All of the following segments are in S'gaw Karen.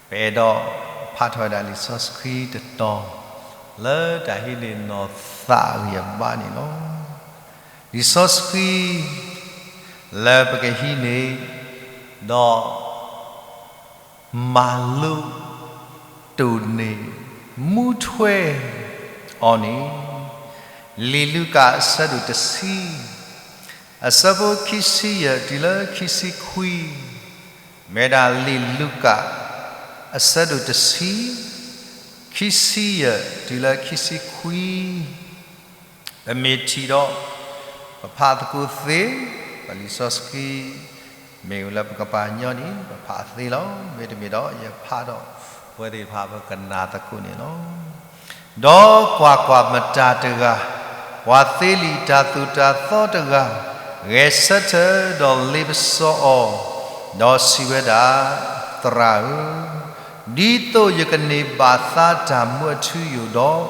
ပအဲၣ်ဒိးဖးထီၣ်ဝဲဒၣ်လံာ်စီဆှံတတီၤ လၢတၢ်ဟံးန့ၢ်နီၢ်သးအဂံၢ်အဘါန့ၣ်လီၤ. လံာ်စီဆှံ လၢပကဟံးန့ၢ် ဒီး မၤလိ တိၢ်န့ၢ် မူထွဲအီၤန့ၣ် လံာ်လူၤကၣ်အဆၢဒိၣ်တဆံ အဆၢဖိခံဆံယဲၢ်တုၤလၢခံဆံခွံ, မ့ၢ်ဝဲဒၣ်လံာ်လူၤကၣ် အဆၢဒိၣ်တဆံ ခံဆံယဲၢ်တုၤလၢခံဆံခွံ ပမ့ၢ်ထံၣ်ဒီး ပဖးသကိးသ့, ပလံာ်စီဆှံ မ့ၢ်ဝဲလၢပကပာ်ညီန့ၣ် ပဖးသ့လီၤ. မ့တမ့ၢ်ဒီး ယဖးဒီး ပဝဲသ့ၣ်တဖၣ်ပကနၢ်သကိးန့ၣ်လီၤ. ဒီးကွၢ်ကွၢ်, မတၤတဂၤ, ပှၤသ့လံာ်တၢ်သိၣ်တၢ်သီတဂၤ, ဂဲၤဆၢထၢၣ်ဒီးလ့ပစီအီၤ, ဒီးစံးဝဲဒၣ်, သရၣ်ဧၢ, ဒ်သိးယကန့ၢ်ဘၣ်သါတၢ်မူအထူအယိာ်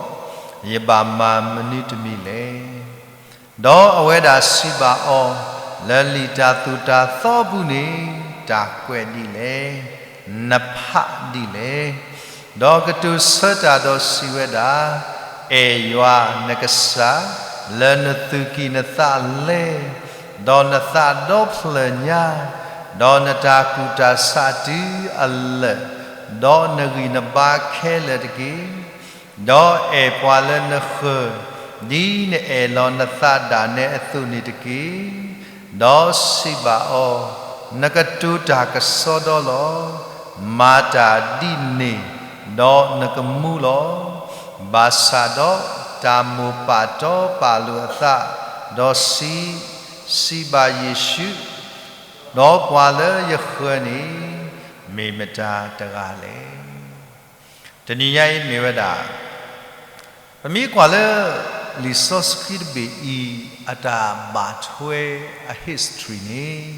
ဒီး, ယဘၣ်မၤမနုၤတမံၤလဲၣ်. ဒီးအဝဲဒၣ်စံးဘၣ်အီၤ, လၢလံာ်တၢ်သိၣ်တၢ်သီအပူၤန့ၣ် တၢ်ကွဲးဒ်လဲၣ်, နဖးဒ်လဲၣ်. ဒီးကတိၤဆၢတၢ်ဒီးစံးဝဲဒၣ်, အဲၣ်ယွၤနကစၢ် လၢနသူၣ်ကံၢ်နသးလဲ, ဒီးနသးဒီဖျၢၣ်ညါ, ဒီးနတၢ်ကူၣ်တၢ်ဆးတုၤအလၢာ်, ဒီးနဂံၢ်နဘါခဲလၢာ်တက့ၢ်. ဒီးအဲၣ်ပှၤလၢနဃၢၤ, ဒ်နအဲၣ်လီၤနသးဒၣ်နဲအသိးန့ၣ်တက့ၢ်. ဒီးစံးဘၣ်အီၤ, နကတိၤတၢ်ကစီဒီလီၤ. မၤတၢ်ဒ်န့ၣ်, ဒီးနကမူလီၤ. ဘၣ်ဆၣ်ဒီးတၢ်မိၢ်ပာ်တီပာ်လိၤအသး, ဒီးစံး, စံးဘၣ်ယ့ၣ်ၡူး, ဒီးပှၤလၢယဃၢၤန့ၣ် မ့ၢ်မတၤတဂၤလဲၣ်. တနံၤညါအံၤမ့ၢ်ဝဲဒၣ် ပမ့ၢ်ကွၢ်လၢ လံာ်စီဆှံတဘ့ၣ်အံၤ အတၢ်ဘၣ်ထွဲအ history န့ၣ်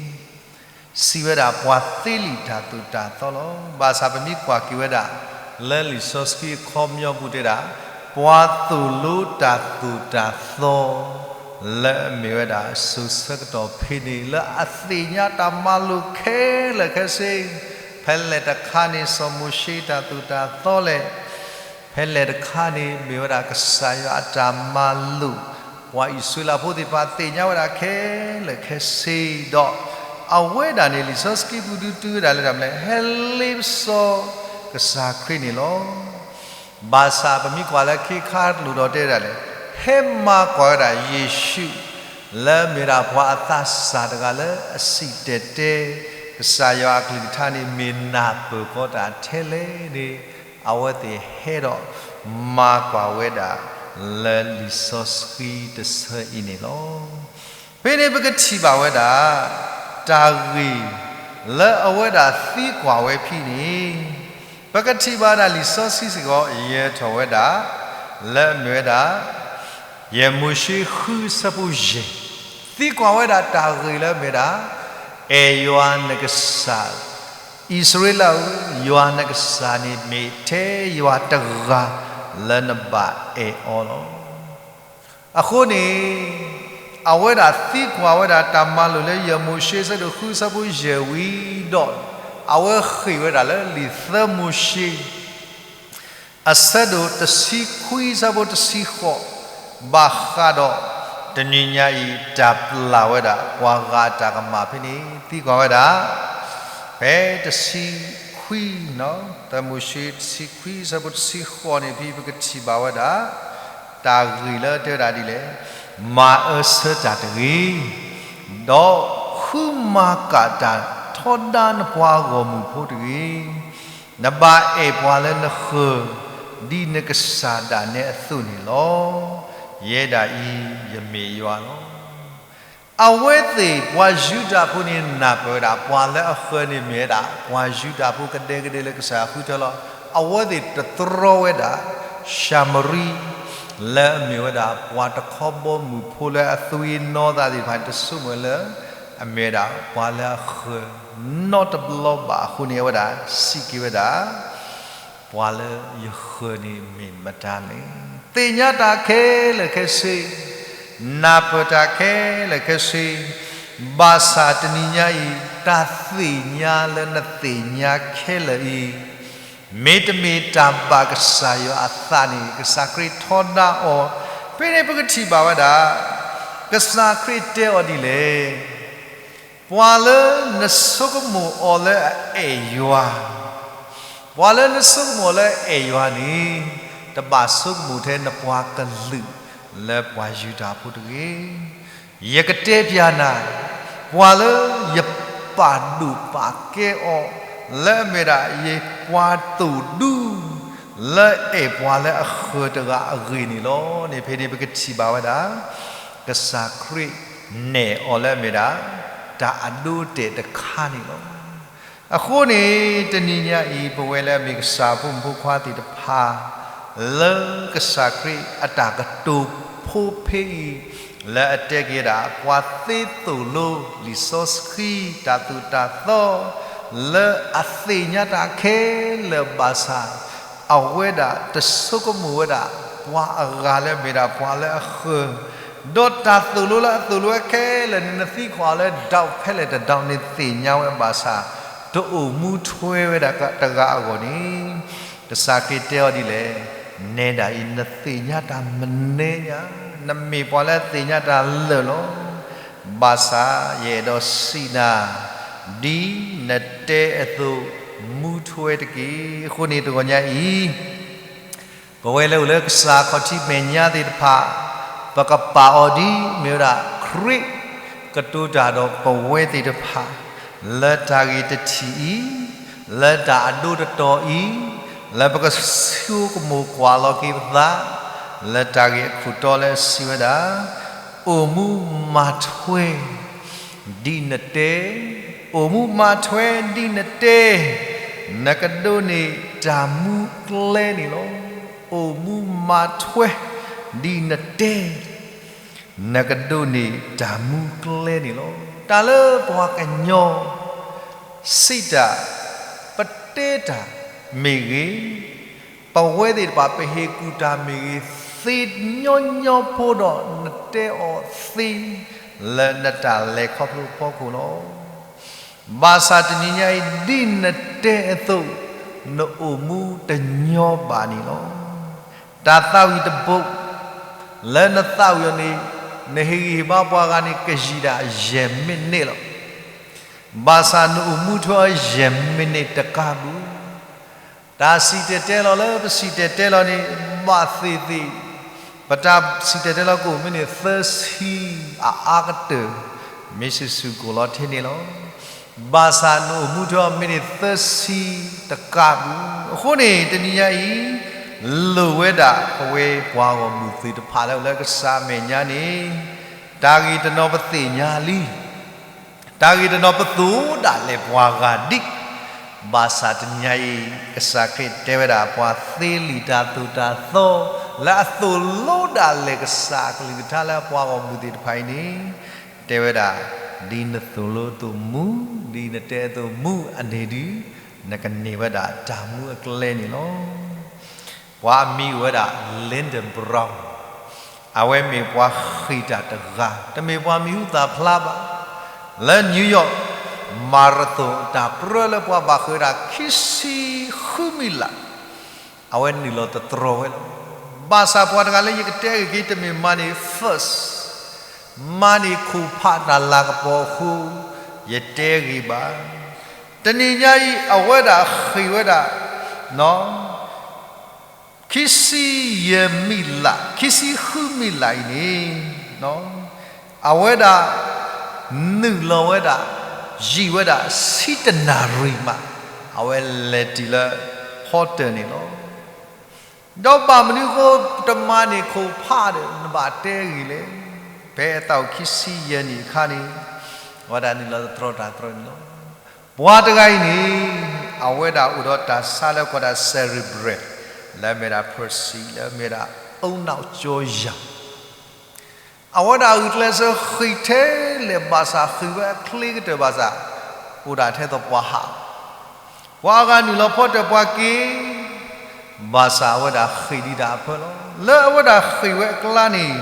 စံးဝဲဒၣ်ပှၤသ့လံာ်တၢ်သိၣ်တၢ်သီလီၤ. ဘၣ်ဆၣ်ပမ့ၢ်ကွၢ်က့ၤဝဲဒၣ် လၢလံာ်စီဆှံအခီပညီပူၤတဲဒၣ် ပှၤသိၣ်လိတၢ်သိၣ်တၢ်သီ လၢအမ့ၢ်ဝဲဒၣ်စိၤဆၢကတီၢ်ဖဲန့ၣ် လၢအသ့ၣ်ညါတၢ်မၤလိာ်ခဲလၢာ်ခဲဆ့, ဖဲလဲၣ်တခါန့ၣ် စီၤမိၤၡ့တၢ်သိၣ်တၢ်သီလဲၣ်, ဖဲလဲၣ်တခါန့ၣ် မ့ၢ်ဝဲဒၣ်ကစၢ်ယွၤအတၢ်မၤလိာ်, ပှၤအံၣ်စရ့လးဖိသ့ၣ်တဖၣ်သ့ၣ်ညါဝဲဒၣ်ခဲလၢာ်ခဲဆ့ဒီး အဝဲဒၣ်န့ၣ် လံာ်စီဆှံပူၤဒုးတုၤဝဲဒၣ်လၢတၢ်မနုၤလဲၣ်, ဟဲလ့ပစီ ကစၢ်ခရံာ်န့ၣ်လီၤ. ဘၣ်ဆၣ်ပမ့ၢ်ကွၢ်လၢခံခါတလိၣ်ဒီးတဲဒၣ်လဲၣ်, ဟဲမၤကွၢ်ဝဲဒၣ်ယ့ၣ်ၡူး လၢအမ့ၢ်ဒၣ်ပှၤအသးစၢ်တဂၤလၢအစံၣ်တဲၤတဲ ကစၢ်ယွၤအကလုၢ်ကထါန့ၣ် မ့ၢ်နၢ်ပၢၢ်ဃီတၢ်ထဲလဲၣ်န့ၣ် အဝဲသ့ၣ်ဟဲဒီးမၤကွၢ်ဝဲဒၣ်လၢလံာ်စီဆှံတဆၢအံၤန့ၣ်လီၤ. ဖဲန့ၣ်ပကထံၣ်ဘၣ်ဝဲဒၣ် တၢ်ဂ့ၢ်လၢအဝဲဒၣ်သံကွၢ်ဝဲဖဲန့ၣ်, ပကထံၣ်ဘၣ်ဝဲဒၣ်လံာ်စီဆှံစ့ၢ်ကီး ယဲၢ်ထီၣ်ဝဲဒၣ် လၢအမ့ၢ်ဝဲဒၣ် ယဲၢ်မိၤၡ့ဃုအဆၢဖိယဲၢ်, သံကွၢ်ဝဲဒၣ်တၢ်ဂ့ၢ်လၢအမ့ၢ်ဝဲဒၣ် အဲၣ်ယွၤနကစၢ်, အံၣ်စရ့လးဧၢ, ယွၤနကစၢ်န့ၣ်မ့ၢ်ထဲယွၤတဂၤလၢနဘၣ်အဲၣ်အီၤလီၤ. အဃိန့ၣ် အဝဲဒၣ်သံကွၢ်ဝဲဒၣ်တၢ်မၤလိာ်လၢယဲၢ်မိၤၡ့အဆၢဒိၣ်ဃုအဆၢဖိယဲၢ်ဝံၤဒီး အဝဲဃ့ၢ်ဝဲဒၣ်လၢလံာ်သၢမိၤၡ့ အဆၢဒိၣ်တဆံခွံအဆၢဖိတဆံဃိး ဘၣ်ဃးဒီး တနံၤညါအံၤတၢ်ပျၢ်ဝဲဒၣ် ပှၤဂၤအတၢ်ကမၣ်ဖဲန့ၣ် သံကွၢ်ဝဲဒၣ် ဖဲတဆံခွံ သၢမိၤၡ့တဆံခွံအဆၢဖိတဆံဃိးန့ၣ် ဖဲပကထံၣ်ဘၣ်ဝဲဒၣ် တၢ်ဂ့ၢ်လၢတဲဝဲဒၣ်ဒ်လဲၣ်, မၤအၢဆၢတၢ်တဂ့ၤ, ဒီးဃုမၤကၣ်တၢ်ထီဒါနပှၤဂီၢ်မုၢ်ဖိတဂ့ၤ. နဘၣ်အဲၣ်ပှၤလၢနဃၢၤ ဒ်နကစၢ်ဒၣ်နဲအသိးန့ၣ်လီၤ. ယဲဒၣ်အံၤ ယမ့ၢ်ယွၤလီၤ. အဝဲသ့ၣ်ပှၤယူဒၤဖိန့ၣ်နၢ်ပၢၢ်ဝဲဒၣ် ပှၤလၢအဃၢၤန့ၣ်မ့ၢ်ဝဲဒၣ် ပှၤယူဒၤဖိကဒဲကဒဲလၢကစၢ်ယွၤဃုထၢလီၤ. အဝဲသ့ၣ်တတြီဝဲဒၣ် ၡၤမရံ လၢအမ့ၢ်ဝဲဒၣ် ပှၤတခီဘီမုၢ်ဖိလၢအသွံၣ်အနီၢ်သးသ့ၣ်တဖၣ်န့ၣ် တဆိကမိၣ်လၢ အမ့ၢ်ဝဲဒၣ် ပှၤလၢအဃၢၤ နီတဘျီဘၣ်အဃိန့ၣ် အဝဲဒၣ်စံးက့ၤဝဲဒၣ် ပှၤလၢယဃၢၤန့ၣ်မ့ၢ်မတၤလဲၣ်. သ့ၣ်ညါတၢ်ခဲလၢာ်ခဲဆ့, နၢ်ပၢၢ်တၢ်ခဲလၢာ်ခဲဆ့, ဘၣ်ဆၣ်တနံၤညါအံၤ တၢ်သ့ၣ်ညါလၢနသ့ၣ်ညါခဲလၢာ်အံၤ မ့တမ့ၢ်တၢ်ဘၣ်ကစၢ်ယွၤအသးန့ၣ် ကစၢ်ခရံာ်ထီဒါအီၤ. ဖဲန့ၣ်ပကထံၣ်ဘၣ်ဝဲဒၣ် ကစၢ်ခရံာ်တဲအီၤဒ်လဲၣ်. ပှၤလၢနဆိကမိၣ်အီၤလၢအအဲၣ်ယွၤ, ပှၤလၢနဆိကမိၣ်အီၤလၢအအဲၣ်ယွၤန့ၣ် တဘၣ်ဆိကမိၣ်ထဲနပှၤကလုာ်လၢပှၤယူဒၤဖိတဂ့ၤ. ယကတဲပျးနၤ, ပှၤလၢယပာ်ဒိၣ်ပာ်ကဲအီၤ လၢအမ့ၢ်ဒၣ်ယပှၤသိၣ်ဒူ လၢအဲၣ်ပှၤလၢအဃၢၤတဂၤအဂ့ၢ်န့ၣ်လီၤ. န့ၣ်ဖဲန့ၣ်ပကထံၣ်ဘၣ်ဝဲဒၣ် ကစၢ်ခရံာ်နဲၣ်အီၤလၢအမ့ၢ်ဒၣ် တၢ်အဒိအတဲာ်တခါန့ၣ်လီၤ. အဃိန့ၣ် တနံၤညါအံၤ ပဝဲလၢအမ့ၢ်ကစၢ်အဖိမုၣ်ဖိခွါသ့ၣ်တဖၣ် လၢကစၢ်ခရံာ်အတၢ်ကတိၤဖိဖဲအံၤ လၢအတဲက့ၤဝဲဒၣ် ပှၤသ့သိၣ်လိလံာ်စီဆှံ တၢ်သိၣ်တၢ်သီ လၢအသ့ၣ်ညါတၢ်ခဲလၢာ်ဘၣ်ဆၣ် အဝဲဒၣ်တဆိကမိၣ်ဝဲဒၣ် ပှၤအဂၤလၢအမ့ၢ်ဒၣ်ပှၤလၢအဃၢၤ, ဒီးတၢ်သိၣ်လိလၢအသိၣ်လိဝဲခဲလၢာ်န့ၣ် နသံကွၢ်အီၤလၢ doubt ဖဲလဲၣ်တ doubt န့ၣ်သ့ၣ်ညါဝဲဘၣ်ဆၣ် တအိၣ်မူထွဲဝဲဒၣ်တဂၤအဂီၢ်န့ၣ် ကစၢ်ခရံာ်တဲအီၤဒ်လဲၣ်, နဲဒၣ်အံၤ နသ့ၣ်ညါတၢ်မနုၤညါ, နမ့ၢ်ပှၤလၢအသ့ၣ်ညါတၢ်လၢာ်လီၤ. ဘၣ်ဆၣ်ယအဲၣ်ဒိးစံးနၤ, ဒ်နတဲအသိး မူထွဲတက့ၢ်. အဃိန့ၣ်တဂီၤညါအံၤ ပဝဲလၢအိၣ်လၢကစၢ်ခီၣ်ထံးမဲာ်ညါသ့ၣ်တဖၣ် ပကပာ်အီၤဒ်မ့ၢ်ဝဲဒၣ် ခရံာ်ကတိၤတၢ်ဒီးပဝဲသ့ၣ်တဖၣ် လၢတၢ်ဂ့ၢ်တထံၣ်အံၤ, လၢတၢ်အဒိတတီၤအံၤ, လၢပကဆိကမိၣ်ကွၢ်လီၤက့ၤပသး လၢတၢ်ဂ့ၢ်အခိၣ်တီလၢအစံးဝဲဒၣ်, အိၣ်မူမၤထွဲ ဒ်နတဲ, အိၣ်မူမၤထွဲဒ်နတဲ, နကဒိးန့ၢ်တၢ်မူကျဲန့ၣ်လီၤ. အိၣ်မူမၤထွဲဒ်နတဲ, နကဒိးန့ၢ်တၢ်မူကျဲန့ၣ်လီၤ. တၢ်လၢပှၤကညီ စံးတၢ်, ပတဲတၢ်မ့ၢ်ဂ့ၤ, ပဝဲသ့ၣ်တဖၣ်ပဟ့ၣ်ကူၣ်တၢ်မ့ၢ်ဂ့ၤ, သ့ညီညီဖိဒီးနတဲအီၤသ့ လၢနတၢ်လဲၤခီဖျိအဖီခိၣ်လီၤ. ဘၣ်ဆၣ်တနံၤညါအံၤ ဒ်နတဲအသိး နအိၣ်မူတညီဘၣ်န့ၣ်လီၤ. တၢ်သးဝံၣ်တဘိ လၢနသးဝံၣ်အီၤန့ၣ် နဟ့ၣ်ဂံၢ်ဟ့ၣ်ဘါပှၤဂၤန့ၣ် ကယံာ်ဒၣ်ယဲၢ်မံးနံးလီၤ. ဘၣ်ဆၣ်နအိၣ်မူထွဲအီၤယဲၢ်မံးနံးတကးဘၣ် တၢ်စံၣ်တဲၤတဲလီၤလၢပစံၣ်တဲၤတဲလီၤန့ၣ် ဘၣ်သ့ၣ်သ့ၣ်, ပတၢ်စံၣ်တဲၤတဲလီၤကအိၣ်မ့ၢ်န့ၢ်သၢဆံအအါကတၢၢ် မ့ၢ်စ့ၢ်စ့ၢ်ကီးလီၤထဲန့ၣ်လီၤ. ဘၣ်ဆၣ်နအိၣ်မူထွဲအီၤမ့ၢ်န့ၢ်သၢဆံတကးဘၣ်. အဃိန့ၣ် တနံၤညါအံၤ လိၣ်ဝဲဒၣ်ပဝဲပှၤဂီၢ်မုၢ်သ့ၣ်တဖၣ်လၢအိၣ်လၢကစၢ်အမဲာ်ညါန့ၣ် တၢ်ဂ့ၢ်တနီၤပသ့ၣ်ညါလံ တၢ်ဂ့ၢ်တနီၤပသိၣ်ဒၣ်လဲာ်ပှၤဂၤဒံး, ဘၣ်ဆၣ်တနံၤညါအံၤ ကစၢ်ခရံာ်တဲဝဲဒၣ် ပှၤသ့လံာ်တၢ်သိၣ်တၢ်သီ လၢအသိၣ်လိဒၣ်လဲာ်ကစၢ်အကလုၢ်ကထါလၢပှၤဂီၢ်မုၢ်သ့ၣ်တဖၣ်အံၤန့ၣ် တဲဝဲဒၣ် ဒ်နသိၣ်လိအသိးမူ, ဒ်နတဲအသိးမူအန့ၣ်ဒုး နကန့ၢ်ဝဲဒၣ်တၢ်မူအကျဲန့ၣ်လီၤ. ပှၤအမံၤအိၣ်ဝဲဒၣ် Lindon Brown, အဝဲမ့ၢ်ပှၤဃ့ၢ်တၢ်တဂၤ, တမ့ၢ်ပှၤမံၤဟူသၣ်ဖျါဘၣ်. လၢ New York Marathon တၢ်ပြၢလၢပှၤဘၣ်ဃ့ၢ်ဝဲဒၣ်ခံဆံဃုမံးလး အဝဲနုာ်လီၤသတြီၤဝဲလီၤ. ဘၣ်ဆၣ်ပှၤတဂၤလၢယကတဲဂ့ၢ်က့ၤ တမ့ၢ်မၤန့ၢ် first, မၤန့ၢ်ခိၣ်ဖးတၢ်လၤကပီၤအဃိ ယတဲဂ့ၤဘၣ်. တနံၤညါအံၤ အဝဲဒၣ်ဃ့ၢ်ဝဲဒၣ် ခံဆံယဲၢ်မံးလး, ခံဆံဃုမံးလးအံၤန့ၣ် အဝဲဒၣ် နုာ်လီၤဝဲဒၣ် ယံာ်ဝဲဒၣ် ဆံတနၣ်ရံၣ်မး အဝဲလဲၤတုၤလၢ hotel န့ၣ်လီၤ. ဒီးဘၣ်မနုၤအဃိ တမၤန့ၢ်ခိၣ်ဖးဒီး နဘၣ်တဲဂ့ၤလဲၣ်. ဖဲအသးအိၣ်ခံဆံယဲၢ်နံၣ်အခါန့ၣ် အဝဲဒၣ်နုာ်လီၤသတြီၤတၢ်သတြီၤန့ၣ်လီၤ. ပှၤတဂၤအံၤန့ၣ် အဝဲဒၣ်အိၣ်ဒီးတၢ်ဆါလၢကိးဒၣ် cerebral, လၢအမ့ၢ်ဒၣ် palsy, လၢအမ့ၢ်ဒၣ် အူနောက်ကျောယာ အဝဲဒၣ်ဂုာ်ကျဲးစၢးဃ့ၢ်ထဲလဲၣ်ဘၣ်ဆၣ် ဃ့ၢ်ဝဲအချ့ကတၢၢ်ဘၣ်ဆၣ် အိၣ်ဒၣ်ထဲသိးပှၤဟး, ပှၤအဂၤနုာ်လီၤဖီတၢၢ်ပှၤက့ၤ, ဘၣ်ဆၣ်အဝဲဒၣ်ဃ့ၢ်ဒံးတၢ်အဖၢလီၤ. လၢအဝဲဒၣ်ဃ့ၢ်ဝဲအကျါန့ၣ်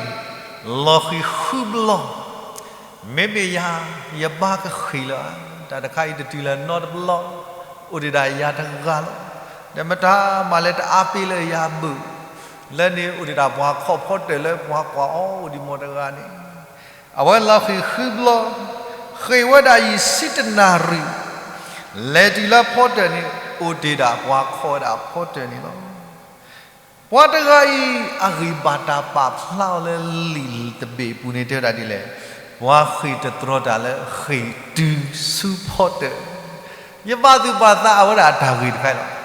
လီၤဃံၤဃုဘျီ, မ့မ့ၢ်ယၤ ယဘၣ်ကဃ့ၢ်လၢၤဧါ, တၢ်တခါအံၤတတုၤလၢၤနီတဘျီ, အိၣ်ဒံးဒၣ်ယၤတဂၤလီၤ. မတၤမးလဲၤတအါပ့ၤလၢယၤဘၣ်, လၢန့ၣ်အိၣ်ဒံးဒၣ်ပှၤခီၣ်ဖီတၢၣ်လၢပှၤကွၢ်အီၤအိၣ်ဒံးမးတဂၤန့ၣ်, အဝဲလီၤဃံၤဃုဘျီ, ဃ့ၢ်ဝဲဒၣ်ယံာ်ဆံတနၣ်ရံၣ်, လဲၤတုၤလၢဖီတၢၣ်န့ၣ် အိၣ်တ့ၢ်ဒၣ်ပှၤခီၣ်ဝဲဒၣ်ဖီတၢၣ်န့ၣ်လီၤ. ပှၤတဂၤအံၤ အဂံၢ်ဘါတၢ်ပာ်ဖျါအီၤလၢလံာ်တဘ့ၣ်အပူၤန့ၣ် တဲဝဲဒၣ်ဒ်လဲၣ်, ပှၤဃ့ၢ်တတြီတၢ်လၢဃ့ၢ်တုၤဆူဖီတၢၣ်, ယဘၣ်သူၣ်ဘၣ်သးအဝဲဒၣ်အတၢ်ဂ့ၢ်တခါအံၤလီၤ.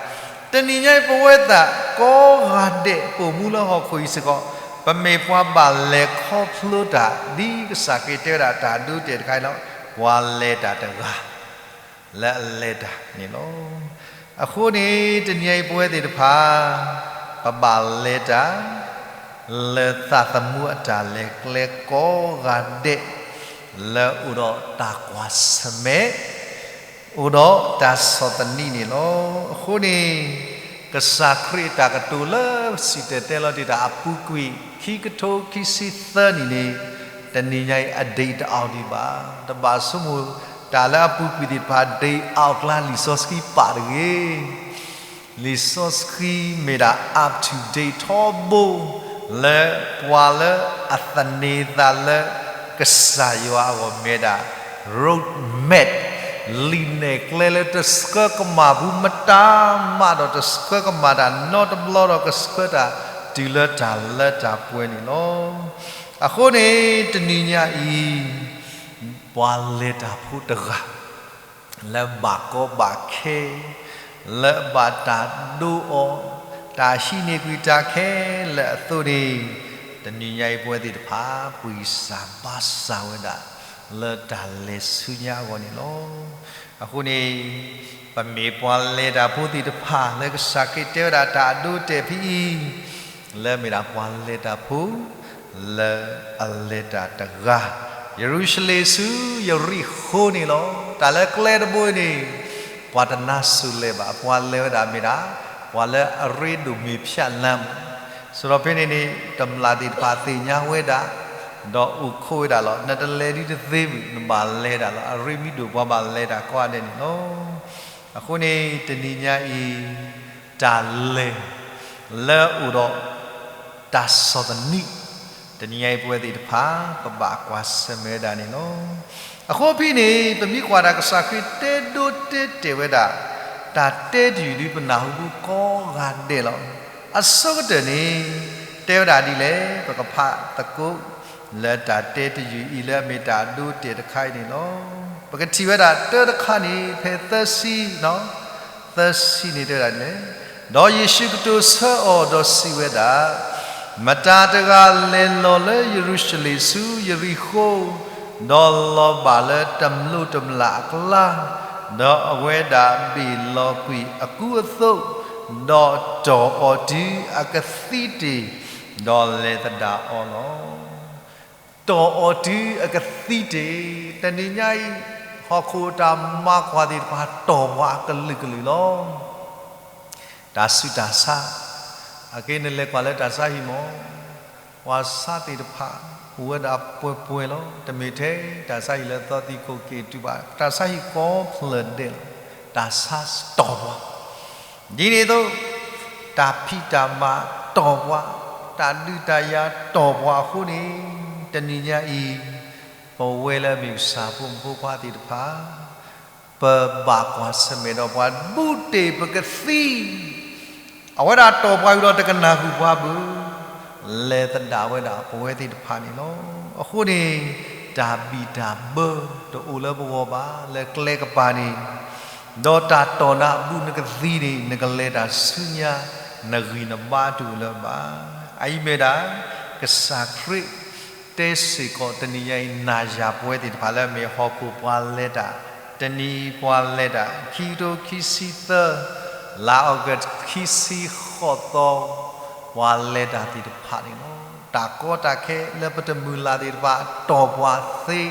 တနံၤညါအံၤပဝဲသ့ၣ်ကိးဂၤဒဲး ပိာ်မူလၢဟီၣ်ခိၣ်အံၤစ့ၢ်ကီး, ပမ့ၢ်ပှၤဘၣ်လဲၤခီဖျိတၢ် ဒ်ကစၢ်ခရံာ်တဲဝဲဒၣ်တၢ်ဒိတဲာ်တခါအံၤလီၤ. ပှၤလဲၤတၢ်တဂၤ လၢအလဲၤတၢ်န့ၣ်လီၤ. အဃိန့ၣ် တနံၤအံၤပဝဲသ့ၣ်တဖၣ် ပဘၣ်လဲၤတၢ် လၢသးသမူအတၢ်လဲၤကျဲကိးဂၤဒဲး လၢအိၣ်ဒီးတၢ်ကွၢ်ဆၢၣ်မဲာ် အိၣ်ဒီးတၢ်ဆီၣ်သနံးန့ၣ်လီၤ. အဃိန့ၣ် ကစၢ်ခရံာ်အတၢ်ကတိၤလၢစံၣ်တဲၤတဲလီၤတ့ၢ်တၢ်အပူၤကွံာ် ခံကထိခံဆံသၢနံၣ်န့ၣ် တနံၤညါအံၤအ date တအီၣ်ဒံးဘၣ်. တဘၣ်ဆိကမိၣ်တၢ်လၢအပူၤကွံာ်သ့ၣ်တဖၣ် date အီၣ်ကျါ လံာ်စီဆှံပာ်တဂ့ၤ. လံာ်စီဆှံမ့ၢ်ဒၣ် up to date ထီဘိ လၢပှၤလၢအသန့ၤသးလၢကစၢ်ယွၤအဂီၢ်မ့ၢ်ဒၣ် road map လံာ်နဲၣ်ကျဲလၢတဆှၢကမၣ်ပူၤမတၤမးဒီး တဆှၢကမၣ်တၢ်နီတဘျီဒီး ကဆှၢတၢ်တုၤလၢတၢ်လၢတၢ်ပှဲၤန့ၣ်လီၤ. အဃိန့ၣ် တနံၤညါအံၤ ပှၤလဲၤတၢ်ဖိတဂၤ လၢဘၣ်ကီဘၣ်ခဲ လၢဘၣ်တၢ်ဒိအီၤ, တၢ်ဟံးန့ၢ်ကွံာ်တၢ်ခဲလၢာ်အသိးန့ၣ်, တနံၤညါအံၤပဝဲသ့ၣ်တဖၣ် ပှံၢ်စၢ်ဘါစၢ်ဝဲဒၣ် လၢတၢ်လဲၤဆူညါအဂီၢ်န့ၣ်လီၤ. အဃိန့ၣ် ပမ့ၢ်ပှၤလဲၤတၢ်ဖိသ့ၣ်တဖၣ် လၢကစၢ်ခရံာ်တဲဝဲဒၣ်တၢ်အဒိအတဲာ်ဖဲအံၤ လၢမ့ၢ်ဒၣ်ပှၤလဲၤတၢ်ဖိ လၢအလဲၤတၢ်တဂၤ, ယရူၤၡလ့ၣ်ဆူယရံၣ်ဃိန့ၣ်လီၤ. တၢ်လၢကျဲတဘိအံၤန့ၣ် ပှၤတနါစိၤလဲၤဘၣ်, ပှၤလဲၤဝဲဒၣ်မ့ၢ်ဒၣ် ပှၤလၢအရ့ဒိၣ်မ့ၢ်ဖၠးလါမး. စရီဖဲန့ၣ်န့ၣ် တမျၢ်သ့ၣ်တဖၣ်သ့ၣ်ညါဝဲဒၣ်, ဒီးအိၣ်ခိးဝဲဒၣ်လီၤ. နတလဲၤဒ်တသ့မုၢ် နဘၣ်လဲၤဒၣ်လီၤ. အရ့မံဒိၣ်ပှၤဘၣ်လဲၤတၢ်ကိးဂၤဒဲးန့ၣ်လီၤ. အဃိန့ၣ် တနံၤညါအံၤ တၢ်လဲၤ လၢအအိၣ်ဒီး တၢ်ဆီၣ်သနံး, တနံၤညါအံၤပဝဲသ့ၣ်တဖၣ် ပဘၣ်ကွၢ်ဆၢၣ်မဲာ်ဝဲဒၣ်န့ၣ်လီၤ. အဃိဖဲန့ၣ် ပမ့ၢ်ကွၢ်တၢ်ကစၢ်ခရံာ်တဲဒိတဲတ့ၢ်ဝဲဒၣ် တၢ်တဲတယုၢ်ဒ်ပနၢ်ဟူပူၤကိးဂၤဒဲးလီၤ. အဆိကတၢၢ်န့ၣ် တဲဝဲဒၣ်ဒ်လဲၣ်, ပကဖးသကိး လၢတၢ်တဲတယုၢ်အံၤလၢအမ့ၢ်တၢ်ဒိတဲာ်တခါအံၤန့ၣ်လီၤ. ပကထံၣ်ဝဲဒၣ်တၢတခါန့ၣ် ဖဲသၢဆံ သၢဆံန့ၣ်တဲဝဲဒၣ်ဒ်လဲၣ်, ဒီးယ့ၣ်ၡူးကတိၤဆၢအီၤဒီးစံးဝဲဒၣ်, မတၤတဂၤလဲၤလီၤလၢယရူၤၡလ့ၣ်ဆူယရံၣ်ဃိ, ဒီးလီၤဘၣ်လၢတမျိးတမျာ်အကျါ, ဒီးအဝဲဒၣ်ဘ့ၣ်လီၤကွံာ်အကူအသိး, ဒီးတီၢ်အီၤတုၤအကသံတ့ၢ်, ဒီးလဲၤသဒၣ်အီၤလီၤ. တီၢ်အီၤတုၤအကသံတ့ၢ်, တနံၤညါအံၤ ဟီၣ်ခိၣ်တၢ်မၤကွၢ်သ့ၣ်တဖၣ်တီၢ်ပှၤအကလုာ်ကလုာ်လီၤ. တၢ်ဆူးတၢ်ဆါ, အက့နလဲၤကွၢ်လၢတၢ်ဆါဟံၣ်မး, ပှၤဆါသ့ၣ်တဖၣ် အိၣ်ဝဲဒၣ်ပှဲၤပှဲၤလီၤ. တမ့ၢ်ထဲတၢ်ဆါဟံၣ်လၢသီသံခိၣ်က့ၤတုၤဘၣ်, တၢ်ဆါဟံၣ်ကိးဖျၢၣ်ဒဲးလီၤ. တၢ်ဆါတီၢ်ပှၤ ဒ်န့ၣ်အသိး, တၢ်ဖံးတၢ်မၤတီၢ်ပှၤ, တၢ်ဒုးတၢ်ယၤတီၢ်ပှၤအဃိန့ၣ်, တနံၤညါအံၤ ပဝဲလၢအမ့ၢ်ကစၢ်ဖိမုၣ်ဖိခွါသ့ၣ်တဖၣ် ပဘၣ်ကွၢ်ဆၢၣ်မဲာ်ဒီးပှၤဘူးတ့ၢ်ပကသံ, အဝဲဒၣ်တီၢ်ပှၤဝံၤဒီးတကနၣ်ဃုာ်ပှၤဘၣ်, လဲၤသဒၣ်ဝဲဒၣ်ပဝဲသ့ၣ်တဖၣ်န့ၣ်လီၤ. အဃိန့ၣ် တၢ်ဘံၣ်တၢ်ဘၢတအိၣ်လၢပဂီၢ်ဘၣ် လၢကျဲကပၤန့ၣ်, ဒီးတၢ်တီၢ်နၤအဘူးနကသံန့ၣ် နကလဲၤတၢ်ဆူညါ နဂံၢ်နဘါတအိၣ်လၢၤဘၣ်. အအံၤမ့ၢ်ဒၣ် ကစၢ်ခရံာ် တဲစ့ၢ်ကီးတနံၤညါအံၤ နၤယၤပဝဲသ့ၣ်တဖၣ်လၢအမ့ၢ်ဟီၣ်ခိၣ်ပှၤလဲၤတၢ်, တနံၤအံၤပှၤလဲၤတၢ် ခံကထိခံဆံသၢ လါအီကူး ခံဆံဃိးသီ ပှၤလဲၤတၢ်သ့ၣ်တဖၣ်န့ၣ်လီၤ. တၢ်ကီတၢ်ခဲလၢပတမုၢ်လၢ်သ့ၣ်တဖၣ် တီၢ်ပှၤသ့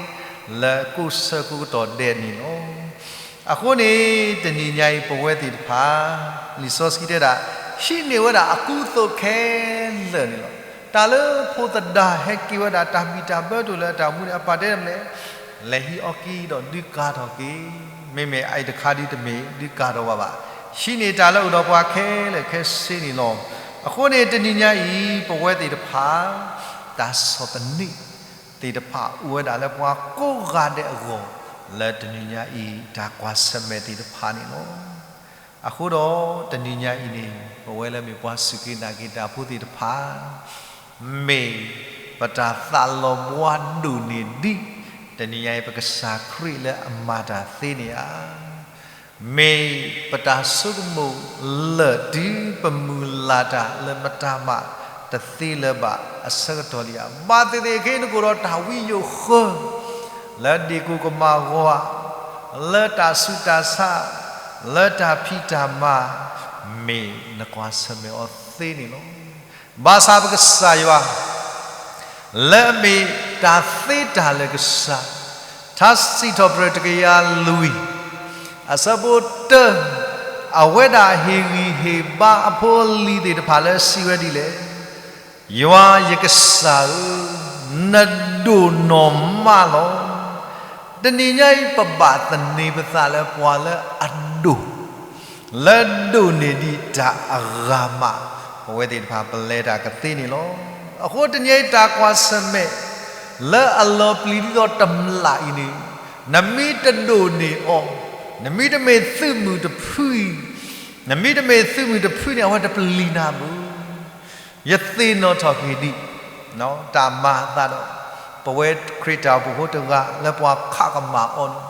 လၢကိးဆၢကိးကတီၢ်ဒဲးန့ၣ်လီၤ. အဃိန့ၣ် တနံၤညါအံၤပဝဲသ့ၣ်တဖၣ် လံာ်စီဆှံတဲဒၣ် ဟံးန့ၢ်ဝဲဒၣ်အကူအသိးခဲလၢာ်န့ၣ်လီၤ. တၢ်လၢဖိသဒၢဟဲက့ၤဝဲဒၣ်တၢ်ဘံၣ်တၢ်ဘၢတအိၣ်လၢအတၢ်အိၣ်မူန့ၣ် အပၢ်တဲဒ်လဲၣ်, လဲၤဟံးအီၣ်က့ၤဒီးဒုးကၤထီၣ်က့ၤ, မ့မ့ၢ်အအံၤတခါဒ်တမ့ၢ်ဒုးကၤထီၣ်ဝဲဘၣ်. ဟံးန့ၢ်တၢ်လၢအိၣ်ဒီးပှၤခဲလၢာ်ခဲဆ့န့ၣ်လီၤ. အဃိန့ၣ် တနံၤညါအံၤ ပဝဲသ့ၣ်တဖၣ် တၢ်ဆီၣ်သနံးသ့ၣ်တဖၣ် အိၣ်ဝဲဒၣ်လၢပှၤကိးဂၤဒဲးအဂီၢ် လၢတနံၤညါအံၤ တၢ်ကွၢ်ဆၢၣ်မဲာ်သ့ၣ်တဖၣ်န့ၣ်လီၤ. အဃိဒီး တနံၤညါအံၤန့ၣ် ပဝဲလၢမ့ၢ်ပှၤစူၢ်က့ၤနာ်က့ၤတၢ်ဖိသ့ၣ်တဖၣ် မ့ၢ်ပတၢ်သးလီၤဘှါဒိၣ်န့ၢ်ဒံး တနံၤညါအံၤ ပကစၢ်ခရံာ်လၢအမၤတၢ်သ့န့ၣ်ဧါ. မ့ၢ်ပတၢ်ဆိကမိၣ်လၢာ်တုၤပမုၢ်လၢ်တၢ်လၢမတၤမးတသ့လၢၤဘၣ်အဆၢကတီၢ်လံဧါ. ဘၣ်သ့ၣ်သ့ၣ်ခဲအံၤ နကအိၣ်ဒီးတၢ်ဝံယိာ်ဃၢ လၢဒ့ၣ်ကိၣ်ကမၣ်ဂီၤဧါ, လၢတၢ်ဆူးတၢ်ဆါ, လၢတၢ်ဖံးတၢ်မၤ, မ့ၢ်နကွၢ်ဆၢၣ်မဲာ်အီၤသ့န့ၣ်လီၤ. ဘၣ်ဆၣ်ပကစၢ်ယွၤ လၢအမ့ၢ်တၢ်သ့တၢ်လၢာ်ကစၢ်, ထါစံးထီၣ်ပတြၢၤတကယၤလွံၢ် အဆၢဖိတၢ, အဝဲဒၣ်ဟ့ၣ်ဂံၢ်ဟ့ၣ်ဘါအဖိအလံၤသ့ၣ်တဖၣ်လၢစံးဝဲဒ်လဲၣ်, ယွၤယကစၢ်ဧၢ, နဒိၣ်နီၢ်မးလီၤ. တနံၤညါအံၤ ပဘၣ်သန့ၤပသးလၢပှၤလၢအဒိၣ် လၢဒိၣ်န့ၢ်ဒံးတၢ်အဂၤမး, ပဝဲသ့ၣ်တဖၣ်ပလဲၤတၢ်ကသ့န့ၣ်လီၤ. အဃိတနံၤအံၤတၢ်ကွၢ်ဆၢၣ်မဲာ် လၢအလီၤပျံၤဒ်သိးတမျၢ်အံၤန့ၣ်, နမ့ၢ်တဒိၣ်န့ၢ်အီၤ, နမ့ၢ်တမ့ၢ်သုးမုၢ်တဖုအံၤ, နမ့ၢ်တမ့ၢ်သုးမုၢ်တဖုန့ၣ် အဝဲတပျံၤနၤဘၣ်. ယသ့ၣ်နီၣ်ထီၣ်က့ၤဒံး တၢ်မၤအသးဒီး ပဝဲခရံာ်တၢ်အိၣ်ဖှိၣ်ဖိတဂၤလၢပှၤခးကမၣ်အီၤန့ၣ်,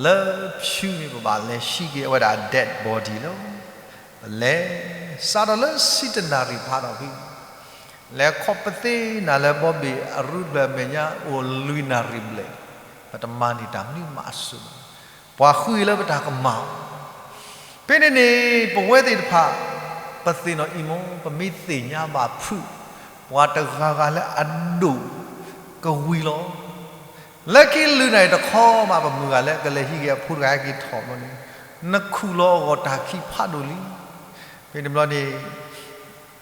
လၢဖၠူန့ၣ် ပဘၣ်လဲၤဟံးက့ၤအဝဲဒၣ် dead body လီၤ. ပလဲၤစးထီၣ်လၢဆံတနၣ်ရံၣ်ဖးထီၣ်ဖဲ လဲၤခီပသ့နၤလၢဘီဘ့ၣ်အရူဘျၢၣ်အမဲာ်ညါအိၣ်လွံၢ်နၣ်ရံၣ်ဘျဲၣ်, ပတမၤန့ၢ်တၢ်မနုၤမးအစိၤဘၣ်. ပှၤဃုလၢပတၢ်ကမၣ်အီၤ ဖဲန့ၣ်န့ၣ် ပဝဲသ့ၣ်တဖၣ် ပသ့ၣ်နီၣ်အံၤမ့ၢ် ပမ့ၢ်သ့ၣ်ညါဘၣ်ဖုး ပှၤတဂၤဂၤလၢအဒိၣ်ကဝံၤလီၤ. လၢခံလွံၢ်နၣ်ရံၣ်တခီမး ပမုၢ်ဂၤလၢကလဲၤဟံးက့ၤအဖိတဂၤဟဲက့ၤထီၣ်ဘျီန့ၣ်, နခူၣ်လီၤအဂီၢ်တၢ်ခံးဖးဒိၣ်လံ. ဖဲန့ၣ်ဘျီန့ၣ်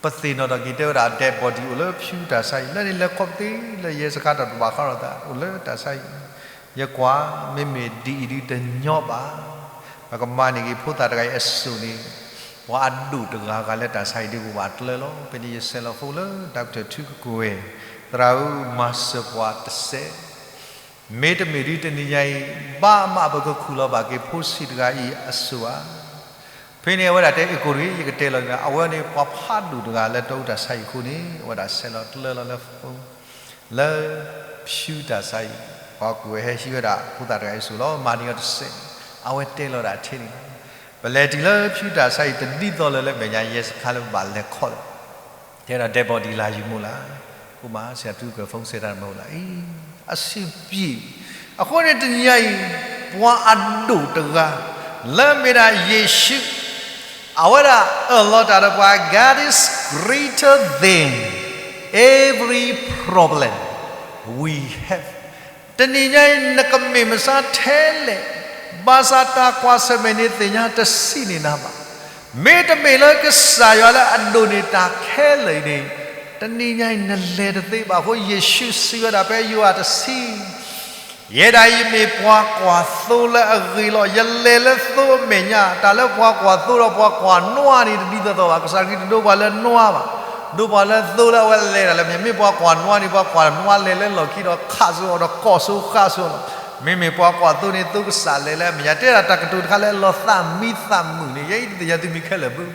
ပသ့ၣ်နီၣ်ထီၣ်က့ၤတဲဝဲဒၣ် dead body အိၣ်လၢဖၠူတၢ်ဆါအံၤ, လၢန့ၣ်လဲၤခီပသ့လၢယဲစခါတၢ်တဘၣ်ဃးဒီးသး အိၣ်လၢတၢ်ဆါအံၤ, ယကွၢ် မ့မ့ၢ်ဒ်အံၤဒုတညီဘၣ်. ပကမၤန့ၢ်က့ၤဖိသၣ်တဂၤအံၤအစိၤန့ၣ်, ပှၤအဒိၣ်တဂၤဂၤလၢတၢ်ဆါအံၤဒုကဘၣ်တလၢလီၤ. ဖဲန့ၣ်ယဆဲးလီၤ phone လၢ Doctor ထုကကွဲၢ်, သရၣ်ဧၢ မၤစၢၤပှၤတစဲး မ့တမ့ၢ်ဒ်တနံၤညါအံၤ, ဘၣ်မးပကခူၣ်လီၤဘၣ်က့ၤဖိဆံးတဂၤအံၤအစိၤဧါ. ဖဲန့ၣ်အဝဲဒၣ်တဲ အ့ၣ် ကိၣ်ရံၣ် ယကတဲလီၤန့ၣ် အဝဲန့ၣ်ပှၤဖးဒိၣ်တဂၤလၢတၢ်အိၣ်တၢ်ဆါအံၤအဃိန့ၣ် အဝဲဒၣ်ဆဲးလီၤတလၢလီၤလၢ phone လၢဖၠူတၢ်ဆါအံၤ, ပှၤကွဲးဝဲဟဲဟံးဝဲဒၣ်ဖိသၣ်တဂၤအံၤအစိၤလီၤ. မၤန့ၢ်အီၤတစဲးန့ၣ် အဝဲတဲလီၤဒၣ်ထဲန့ၣ်လီၤ. ပလဲၤတုၤလၢဖၠူတၢ်ဆါအံၤ တဒ်သိးလၢလၢမဲာ်ညါယဲစခါလၢပဘၣ်လဲၤခီၣ်လၢ တဲဒၣ် dead body လၢယမူလၢ်, အိၣ်မး ဆရာထုကကွဲၢ် phone စဲးတၢ်မ့ၢ်အိၣ်လၢအံၤ, အဆင်ပြေ. အဃိန့ၣ်တနံၤညါအံၤ, ပှၤအဒိၣ်တဂၤ လၢမ့ၢ်ဒၣ်ယ့ၣ်ၡူး, အဝဲဒၣ်အၢၣ်လီၤတၢ်ဒီးပှၤ God is greater than every problem we have. တနံၤညါအံၤ နကမ့ၢ်မဆါထဲလဲၣ်, ဘၣ်ဆၣ်တၢ်ကွၢ်ဆၢၣ်မဲာ်န့ၣ်သ့ၣ်ညါတဆံးန့ၣ်နၤဘၣ်. မ့တမ့ၢ်လၢကစၢ်ယွၤလၢအဒိၣ်န့ၢ်တၢ်ခဲလၢာ်အံၤန့ၣ်, တနံၤညါအံၤနလဲၤတသ့ဘၣ်အဃိ ယ့ၣ်ၡူးစံးဝဲဒၣ်ဖဲယိၤဟၣ်တဆံ ယဲဒၣ်အံၤမ့ၢ်ပှၤကွၢ်သိလၢအဂ့ၤလီၤ. ယလဲၤလၢသိအမဲာ်ညါ, တၢ်လၢပှၤကွၢ်သိဒီးပှၤကွၢ်နွါန့ၣ် တဒ်သိးသိးဘၣ်. ကစၢ်ခရံာ်တဒိပှၤလၢနွါဘၣ်, ဒိပှၤလၢသိလၢအဝဲလဲၤတၢ်လၢမဲာ်ညါ. မ့ၢ်ပှၤကွၢ်နွါန့ၣ် ပှၤကွၢ်နွါလဲၤလၢလီၢ်ခံဒီးခးစိအီၤဒီးကိးစိဃၣ်စိအီၤလီၤ. မ့မ့ၢ်ပှၤကွၢ်သိန့ၣ် သိကစၢ်လဲၤလၢအမဲာ်ညါ, တဲဒၣ်တၢ်ကတိၤတခါလၢလီၤသးမံသးမုာ်န့ၣ်, ယဲအံၤတသ့ၣ်ညါသုမံၤခဲလၢာ်ဘၣ်.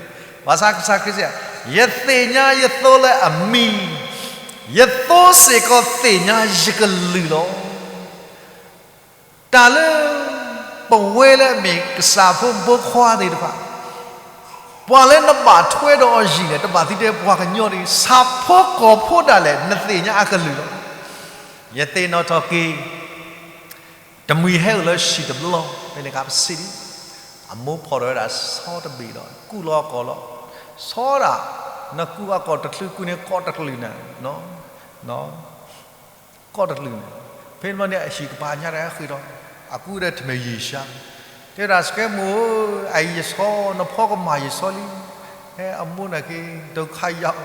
ဘၣ်ဆၣ်ကစၢ်ခရံာ်စံး, ယသ့ၣ်ညါယသိလၢအမံၤ, ယသိစ့ၢ်ကီးသ့ၣ်ညါယကလုၢ်လီၤ. တၢ်လၢပဝဲလၢအမ့ၢ်ကစၢ်ဖိမုၣ်ဖိခွါသ့ၣ်တဖၣ်, ပှၤလၢနဘၣ်ထွဲဒီးအီၤယံာ်န့ၣ် တဘၣ်သံတဲပှၤကညီဒ် ဆၣ်ဖိကီၢ်ဖိဒၣ်လဲာ် နသ့ၣ်ညါအကလုၢ်လီၤ. ယသ့ၣ်နီၣ်ထီၣ်က့ၤ တမှံၤဟဲအိၣ်လၢဟံၣ်တဘျီ, ဖဲန့ၣ်အခါပစံးဒ်, အမိၢ်ဖီၣ်ထီၣ်ဝဲဒၣ်ဆီတဘ့ၣ်ဒီး ကူၣ်လီၤအကိာ်လီၤ. ဆီဒၣ်, နကူၣ်အကိာ်တချုးကူၣ်န့ၣ် ကိးတကလုာ်န့ၣ် ကိးတကလုာ်န့ၣ်. ဖဲန့ၣ်ဘျီန့ၣ် အဟံၣ်ကပၤညါတဂၤဃ့ၢ်ထီၣ်, အကူၣ်ဒီးတမ့ၢ်ယ့ၣ်ၡါ, တဲဒၣ် စကဲမူၣ်ဧၢ, အအံၤယဆီ, နဖီကမၣ်ယဆီလံ. ဟဲအမိၢ်န့ၣ်က့ၤ ဒုက္ခရောက်,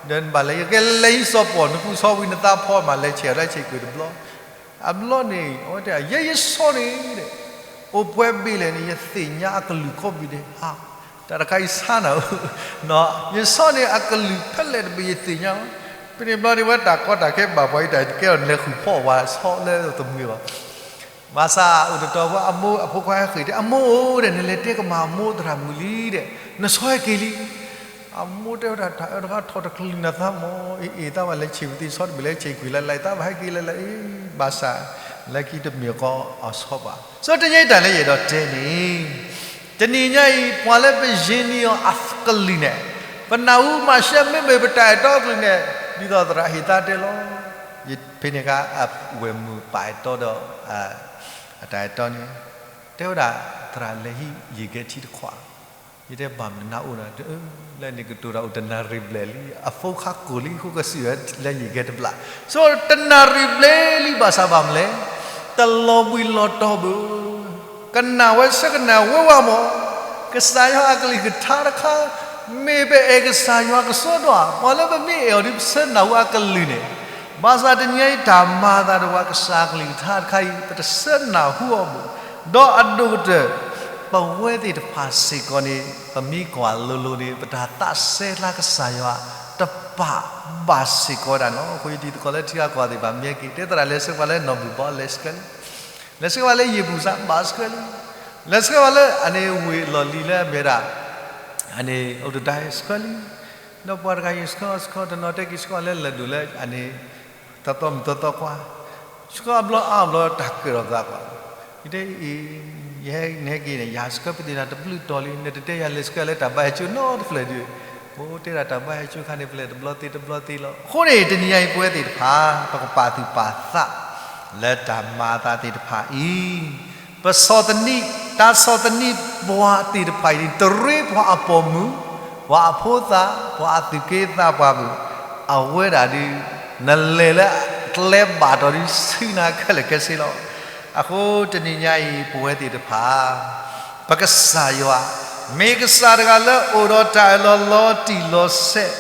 ဒီးနဘၣ်လဲၤ, ယကလဲၤဟံးစီၤပီၣ်, နကူၣ်ဆီဝံၤနသးဖီမး လဲၤဆဲးအီၤလၢဆံးကွံာ်တဘျီ. အဘျီန့ၣ် အဝဲတဲ ယဲယဆီန့ၣ် အိၣ်ပှဲၤဘ့ၣ်လဲၣ်န့ၣ် ယသ့ၣ်ညါအကလုၢ်ကိးဘ့ၣ်ဒဲးဧါ. တၢ်တခါအံၤဆါနၤဧၢ, ယဆီၣ်န့ၢ်အကလုၢ်ဖဲလဲၣ်တဘ့ၣ်ယသ့ၣ်ညါ, ဖဲန့ၣ်ဘျီန့ၣ် ဝဲတၢ်ကီတၢ်ခဲဘၣ်ပှၤအံၤ တၢ်ကဲထီၣ်လဲၤဃုာ်ဖီၣ်ဝဲဆီၣ်လၢတမှံၤဘၣ်. ဘၣ်ဆၣ်အိၣ်တတီၤဝဲအမိၢ်အဖိခွါဟဲဃ့ၢ်တဲ အမိၢ်ဧၢ ဒီးနလဲၤတဲကမၤအမိၢ်သရၣ်မုၣ်လံဒီး နဆီၣ်ဟဲက့ၤလံ. အမိၢ်တဲဝဲဒၣ် တၢ်အၢတခါထီၣ်တချုးနသးမၢ်, အ့ၣ်အ့ၣ် သးဘၣ်လဲၤဆံးပသံဆီၣ်တဘ့ၣ် လဲၤဆံးကွံာ်လၢ်လၢ် သးဘၣ်ဟဲက့ၤလၢ်လၢ်အံၤ, ဘၣ်ဆၣ်လၢခံတမ့ၢ်ကီးအဆီၣ်ဘၣ်. ဆိတနံၤအံၤတၢ်လၢယအဲၣ်ဒိးတဲန့ၣ် တနံၤညါအံၤ ပှၤလၢပယ့န့ၢ်အီၤအကလုၢ်န့ၣ် ပနၢ်ဟူမၤရှဲမ့မ့ၢ်ပတၢ်အဲၣ်တီအကလုၢ်န့ၣ် ဒ်သိးသရၣ်ဟ့ၣ်သါတဲလီၤ. ယဖဲန့ၣ်အခါ အဝဲၢ်မုၢ်ပာ်အဲၣ်တီဒီး အတၢ်အဲၣ်တီန့ၣ် တဲဝဲဒၣ် သရၣ်လဲၤဟံးယံာ်ကဲထံတခွး, ယတဲဘၣ်မနုၤနအိၣ်ဒီး လၢန့ၣ်ကတိၤတၢ်အိၣ်တနၣ်ရံၣ်ဘျဲၣ်လံ, အဖိခါကိၢ်လံ ဃိကစံးဝဲလၢယံာ်ကဲတဘျီ, ဆိတနၣ်ရံၣ်ဘျဲၣ်လံ ဘၣ်ဆၣ်ဘၣ်မနုၤလဲၣ်, တလီၤဘှံးလီၤတီၤဘၣ် ကနၣ်ဝဲဆၢကနၣ်ဝဲဝဲမၢ်, ကစၢ်ယွၤအကလုၢ်ကထါတခါ, မ့ၢ်ပအဲၣ်ကစၢ်ယွၤကစီဒီဧါ, ပှၤလၢပမ့ၢ်အဲၣ်အီၤဒီး ပဆၢနၢ်ဟူအကလုၢ်န့ၣ်, ဘၣ်ဆၣ်တနံၤအံၤတၢ်မၤအသးဒီးပှၤကစၢ်အကလုၢ်ကထါတခါအံၤ ပတဆၢနၢ်ဟူအီၤဘၣ်, ဒီးအဒိၣ်ကတၢၢ် ပဝဲသ့ၣ်တဖၣ်စ့ၢ်ကီးန့ၣ် ပမ့ၢ်ကွၢ်လိၤလိၤန့ၣ် ပတၢ်သးစဲလၢကစၢ်ယွၤ တပာ်ဘၣ်စ့ၢ်ကီးဝဲဒၣ်န့ၣ်လီၤ. အဃိယတံၤသကိးလၢထံဂၤကီၢ်ဂၤသ့ၣ်တဖၣ် မ့ၢ်က့ၤ တဲသရၣ်လဲၤဆှၢပှၤလၢနီၢ်ဘူၣ်ဘီ လဲၤဆှၢလံ, လဲၤဆှၢပှၤလၢယ့ၣ်ပူၤစး ဘၣ်ဆှၢလံ, လဲၤဆှၢပှၤလၢအန့ၣ်ဝ့ၢ်လီၢ်လံၤလၢအမ့ၢ်ဝဲဒၣ် အန့ၣ်အိၣ်တဒါဆှၢလံ, ဒီးပှၤတဂၤအံၤဆှၢအီၤဆှၢအီၤတနီၤ တဲက့ၤဆှၢအီၤလၢလၢၢ်ဒိၣ်လၢအန့ၣ် တၢ်သီမုၢ်သီသီကွၢ်, ဆှၢအဘျီအါဘျီတၢ်ကၢၣ်ဒီးသးကွၢ်, ယတဲအံၤ ယဟဲနဟဲက့ၤန့ၣ် ယဟးဆှၢပသ့ၣ်နၤတဘျုးတီၤလံ နတတဲယၤလဲၤဆှၢလၢတၢ်ဘါဟဲကၠိနီတဖျၢၣ်ဒံး, အိၣ်တဲဒၣ်တၢ်ဘါဟဲကၠိခါန့ၣ် ဖျဲၣ်တဘျီသ့တဘျီသ့လီၤ. အဃိန့ၣ် တနံၤညါအံၤပဝဲသ့ၣ်တဖၣ် ပကပာ်သူၣ်ပာ်သး လၢတၢ်မၤအသးသ့ၣ်တဖၣ်အံၤ ပဆီၣ်သနံး တၢ်ဆီၣ်သနံးပှၤသ့ၣ်တဖၣ်အံၤန့ၣ် တရ့ပှၤအပိာ်မုၣ်, ပှၤအဖိသၣ်, ပှၤအသူၣ်က့သးပှၢ်မုၣ်, အဝဲဒၣ်ဒုး နလဲၤလၢကျဲဘၣ်တီၤဒုး ဆူနၤခဲလၢာ်ခဲဆ့လီၤ. အဃိတနံၤညါအံၤ ပဝဲသ့ၣ်တဖၣ် ပကစၢ်ယွၤ မ့ၢ်ကစၢ်တဂၤလၢအိၣ်ဒီးတၢ်အၢၣ်လီၤလီၤတံၢ်လီၤဆဲး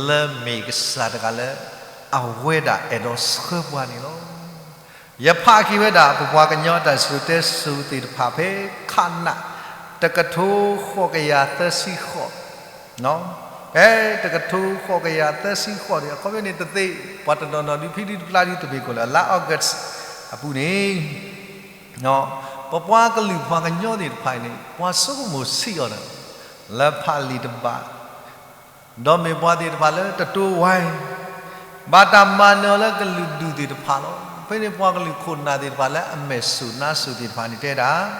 လၢမ့ၢ်ကစၢ်တဂၤလၢ အဝဲဒၣ်အဲၣ်ဒိးဆှၢပှၤန့ၣ်လီၤ. ယဖးက့ၤဝဲဒၣ် ပပှၤကညီတၢ်စံၣ်စိၤတဲစိၤသ့ၣ်တဖၣ်ဖဲ ခန တကထိဃိးကယၤသၢဆံဃိး, ဖဲတကထိဃိးကယၤသၢဆံဃိးန့ၣ် အခီပညီန့ၣ်တသ့ ပှၤတနီၤနီၤဒုးဖံးဒုးတဖျါဒုးတမ့ၢ်ကိၣ်လၢ လါ August အပူၤန့ၣ် ပပှၤကလုာ်ပှၤကညီသ့ၣ်တဖၣ်အံၤန့ၣ် ပှၤဆိကမိၣ်ဆံးအီၤဒီး လၢဖးလံာ်တဘၣ် ဒီးမ့ၢ်ပှၤသ့ၣ်တဖၣ်လၢတတိဝဲ ဘၣ်တၢ်မၤနၢၤအီၤလၢကလုာ်ဒူၣ်သ့ၣ်တဖၣ်လီၤ. ဖဲန့ၣ်ပှၤကလုာ်ခိၣ်နၢ်သ့ၣ်တဖၣ်လၢအမဲာ်ဆူၣ်နါဆူၣ်သ့ၣ်တဖၣ်န့ၣ်တဲဒၣ်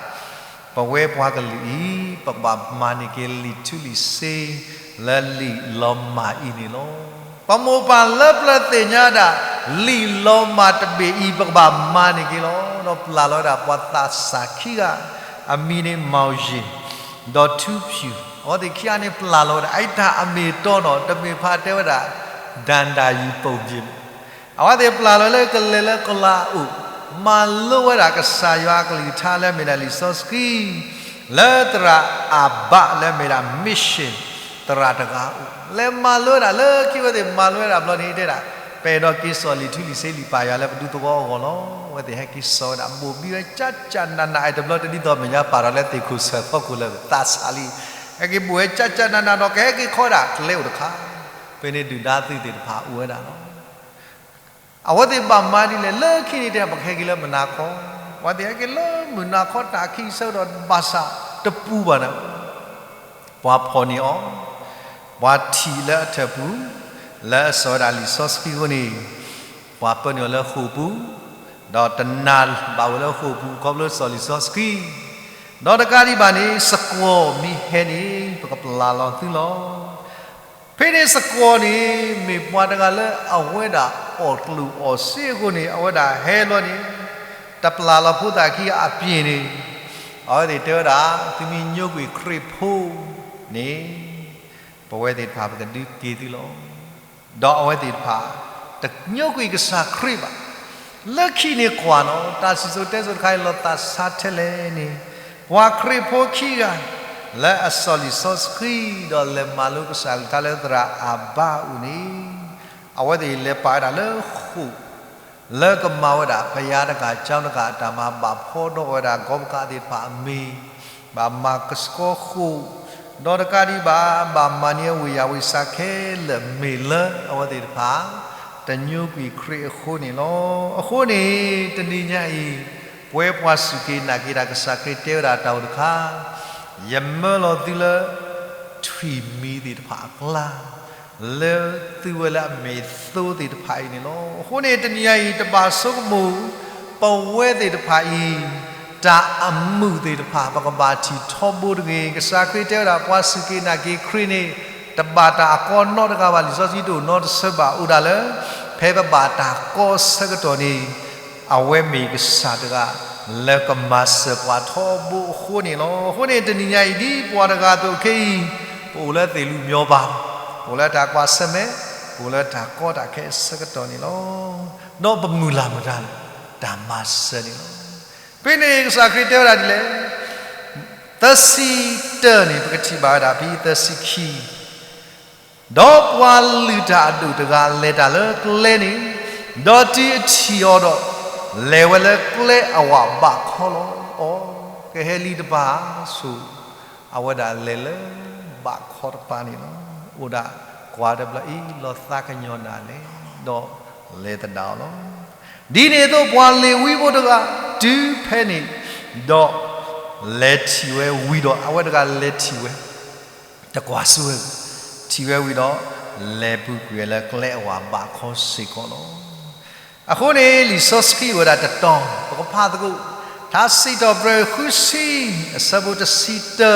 ပဝဲပှၤကလုာ်အံၤ ပကဘၣ်မၤန့ၢ်က့ၤလံာ်ထူလံာ်စ့ လၢလံာ်လီၤမၢ်အံၤန့ၣ်လီၤ. ပမိၢ်ပၢ်လၢပျၢၤသ့ၣ်ညါဒၣ် လံာ်လီၤမၢ်တဘ့ၣ်အံၤ ပကဘၣ်မၤန့ၢ်က့ၤလီၤ. ဒီးပျၢ်လီၤဝဲဒၣ်ပှၤသးစၢ်ခံဂၤ အမံၤန့ၣ် မောင်ရင် ဒီးထူဖြူ အဝဲသ့ၣ်ခံဂၤန့ၣ်ပျၢ်လီၤဝဲဒၣ် အတၢ်အမ့ၢ်အတီနီၤ တမ့ၢ်ဖးတဲဝဲဒၣ် ဒၣ်ဒၣ်ယံၤပိာ်ယံၤ အဝဲသ့ၣ်ပျၢ်လီၤလၢကလဲၤလၢကလၤအိၣ် မၤလိဝဲဒၣ်ကစၢ်ယွၤအကလုၢ်ကထါလၢအမ့ၢ်ဒၣ်လံာ်စီဆှံ လၢသရၣ်အဘၣ်လၢအမ့ၢ်ဒၣ် mission သရၣ်တဂၤအိၣ် လဲၤမၤလိဝဲဒၣ် လၢခံဝဲသ့ၣ်မၤလိဝဲဒၣ်ဘျီန့ၣ်တဲဒၣ် ပအဲၣ်ဒိးက့ၤစိာ်လံာ်ထူလံာ်စ့လံာ်ပာ်ယွၤလၢပဒူသဝီအဂီၢ်လီၤ. အဝဲသ့ၣ်ဟဲက့ၤစိာ်ဝဲဒၣ် ဘိၣ်ဘံဝဲကၠၢ်ကၠၢ်နးနး အဲၣ်တဘျီတဒ်သိးမဲာ်ညါပာ်ထီၣ်လၢသ့ၣ်ခိၣ်ဆၢၣ်ဖီခိၣ်လၢသးစၢ်လံ ဟဲက့ၤဘိၣ်ဝဲကၠၢ်ကၠၢ်နးနးဒီးကဟဲက့ၤခီဒၣ်ကျဲအိၣ်တခါ ဖဲန့ၣ်ဒုၣ်ဒါသုးသ့ၣ်တဖၣ်အိၣ်ဝဲဒၣ်လီၤ. အဝဲသ့ၣ်ဘၣ်မၤဒ်လဲၣ် လၢခံန့ၣ်တဲ ပကဟဲက့ၤလၢမုၢ်နၤခီ, ပှၤသ့ၣ်ဟဲက့ၤလၢမုၢ်နၤခီ တၢ်ခံဆၢဒီးဘၣ်ဆၣ်တပူၤဘၣ်န့ၣ် ပှၤဖီၣ်န့ၢ်အီၤ, ပှၤထံၣ်လၢအထၢၣ်ပူၤ, လၢအစိာ်ဝဲဒၣ်လံာ်စီဆှံအဃိန့ၣ်, ပှၤပၢနုာ်အီၤလၢဃိာ်ပူၤ, ဒီးတနာ်ဘၣ်ဝဲလၢဃိာ်ပူၤ ခီဖျိစိာ်လံာ်စီဆှံ, ဒီးတကးဒံးဘၣ်န့ၣ် သကိးမ့ၢ်ဟဲန့ၣ် ပကပျၢ်လီၤသုလီၤ. ဖဲန့ၣ်သကိးန့ၣ် မ့ၢ်ပှၤတဂၤလၢအဝဲဒၣ်အီၣ်ကျိၣ်အီၣ်စ့အဃိန့ၣ် အဝဲဒၣ်ဟဲလီၤန့ၣ် တပျၢ်လီၤဖိသၣ်ခံဂၤအပျ့ၤန့ၣ်, အဝဲသ့ၣ်တဲဝဲဒၣ် သုမ့ၢ်ညိကွံာ်ခရံာ်ဖိန့ၣ် ပဝဲသ့ၣ်တဖၣ်ပကဒုးက့ၤသုလီၤ. ဒီးအဝဲသ့ၣ်တဖၣ် တညိကွံာ်ကစၢ်ခရံာ်ဘၣ်. လၢခံန့ၣ်ကွၢ်နီၤ တၢ်စံၣ်စိၤတဲစိၤတခါအံၤ လီၤသးစၢ်ထဲလဲၣ်န့ၣ်, ပှၤခရံာ်ဖိခံဂၤ လၢအစိာ်လံာ်စီဆှံ ဒီးလဲၤမၤလိကစၢ်ကလုၢ်ကထါလၢသရၣ်အဘၣ်အအိၣ်န့ၣ်, အဝဲသ့ၣ်လဲၤပာ်ဝဲဒၣ်လၢဃိာ် လၢကမၤဝဲဒၣ် ဘုရားတဂၤ ကျောင်းတဂၤ အတၢ်မၤ ဘၣ်ဖီဒီးဝဲဒၣ် ဂီၤပကးသ့ၣ်တဖၣ်အမံၤ, ဘၣ်မၤကဆှီဃိာ်, ဒီးတကးဒံးဘၣ် ဘၣ်မၤန့ၢ်အဝ့ၢ်ယၤဝ့ၢ်ဆၣ်ခဲလၢာ် မ့ၢ်လၢအဝဲသ့ၣ်တဖၣ် တညိကွံာ်ခရံာ်အဃိန့ၣ်လီၤ. အဃိန့ၣ် တနံၤညါအံၤ ပဝဲပှၤစူၢ်က့ၤနာ်က့ၤတၢ် ကစၢ်ခရံာ်တဲဝဲဒၣ်တၢ်အိၣ်တခါ, ယမၢလီၤသုလၢ ထွံၣ်မံၤသ့ၣ်တဖၣ်အကျါ လၢသုဝဲလၢအမ့ၢ်သိသ့ၣ်တဖၣ်အံၤန့ၣ်လီၤ. အဃိန့ၣ် တနံၤညါအံၤ တဘၣ်ဆိကမိၣ် ပဝဲသ့ၣ်တဖၣ်အံၤ တၢ်အမုာ်သ့ၣ်တဖၣ် ပကဘၣ်ထံၣ်ထီဘိတဂ့ၤ. ကစၢ်ခရံာ်တဲဝဲဒၣ် ပှၤစူၢ်က့ၤနာ်က့ၤခရံာ်န့ၣ် တဘၣ်တၢ်အကီနီတဂၤဘၣ်. လံာ်စီဆှံတအိၣ်နီတဆၢဘၣ် အိၣ်ဒၣ်လၢ ဖဲပဘၣ်တၢ်ကီအဆၢကတီၢ်န့ၣ် အဝဲမ့ၢ်ကစၢ်တဂၤ လၢကမၤစၢၤပှၤထီဘိအဃိန့ၣ်လီၤ. အဃိန့ၣ် တနံၤညါအံၤ ဒ်ပှၤတဂၤအသိးခဲအံၤ ပအိၣ်လၢသ့ၣ်လူၢ်မံဘၣ်, ပအိၣ်လၢတၢ်ကွၢ်ဆၢၣ်မဲာ်, ပအိၣ်လၢတၢ်ကီတၢ်ခဲအဆၢကတီၢ်န့ၣ်လီၤ. ဒီးပမုၢ်လၢ်မတၤလဲၣ်, တၢ်မၤစၢၤန့ၣ်လီၤ. ဖဲန့ၣ်ကစၢ်ခရံာ်တဲဝဲဒၣ်ဒ်လဲၣ်, သၢဆံတၢန့ၣ် ပကထံၣ်ဘၣ်ဝဲဒၣ်ဖဲသၢဆံခံ ဒီးပှၤလုၢ်တၢ်အဒိၣ်တဂၤလဲၤတၢ်လၢကျဲန့ၣ်, ဒီးတုၤအထံၣ်အီၤဒီး, လဲၤဝဲလၢကျဲအဝၤဘးခီလီၤ. အီ, ကဟဲလံတပၤဆိ, အဝဲဒၣ်လဲၤလၢဘးခီတပၤန့ၣ်လီၤ. အိၣ်ဒၣ်ကွၢ်တဘျီအံၤ လီၤသးကညီၤနၤလဲၣ်, ဒီးလဲၤသဒၣ်အီၤလီၤ. ဒ်န့ၣ်အသိးပှၤလ့ၤဝံဖိတဂၤ တုၤဖဲန့ၣ်, ဒီးလဲၤထံၣ်ဝဲဝံၤဒီး အဝဲတဂၤလဲၤထံၣ်ဝဲ တကွၢ်ဆၢဝဲ, ထံၣ်ဝဲဝံၤဒီး လဲၤပူၤကွံာ်ဝဲလၢကျဲအဝၤဘးခီစ့ၢ်ကီးလီၤ. အဃိန့ၣ် လံာ်စီဆှံအိၣ်ဝဲဒၣ်တတီၤ ပကဖးသကိး ထါစံးထီၣ်ပတြၢၤ ဃုဆံ အဆၢဖိတဆံတၢ,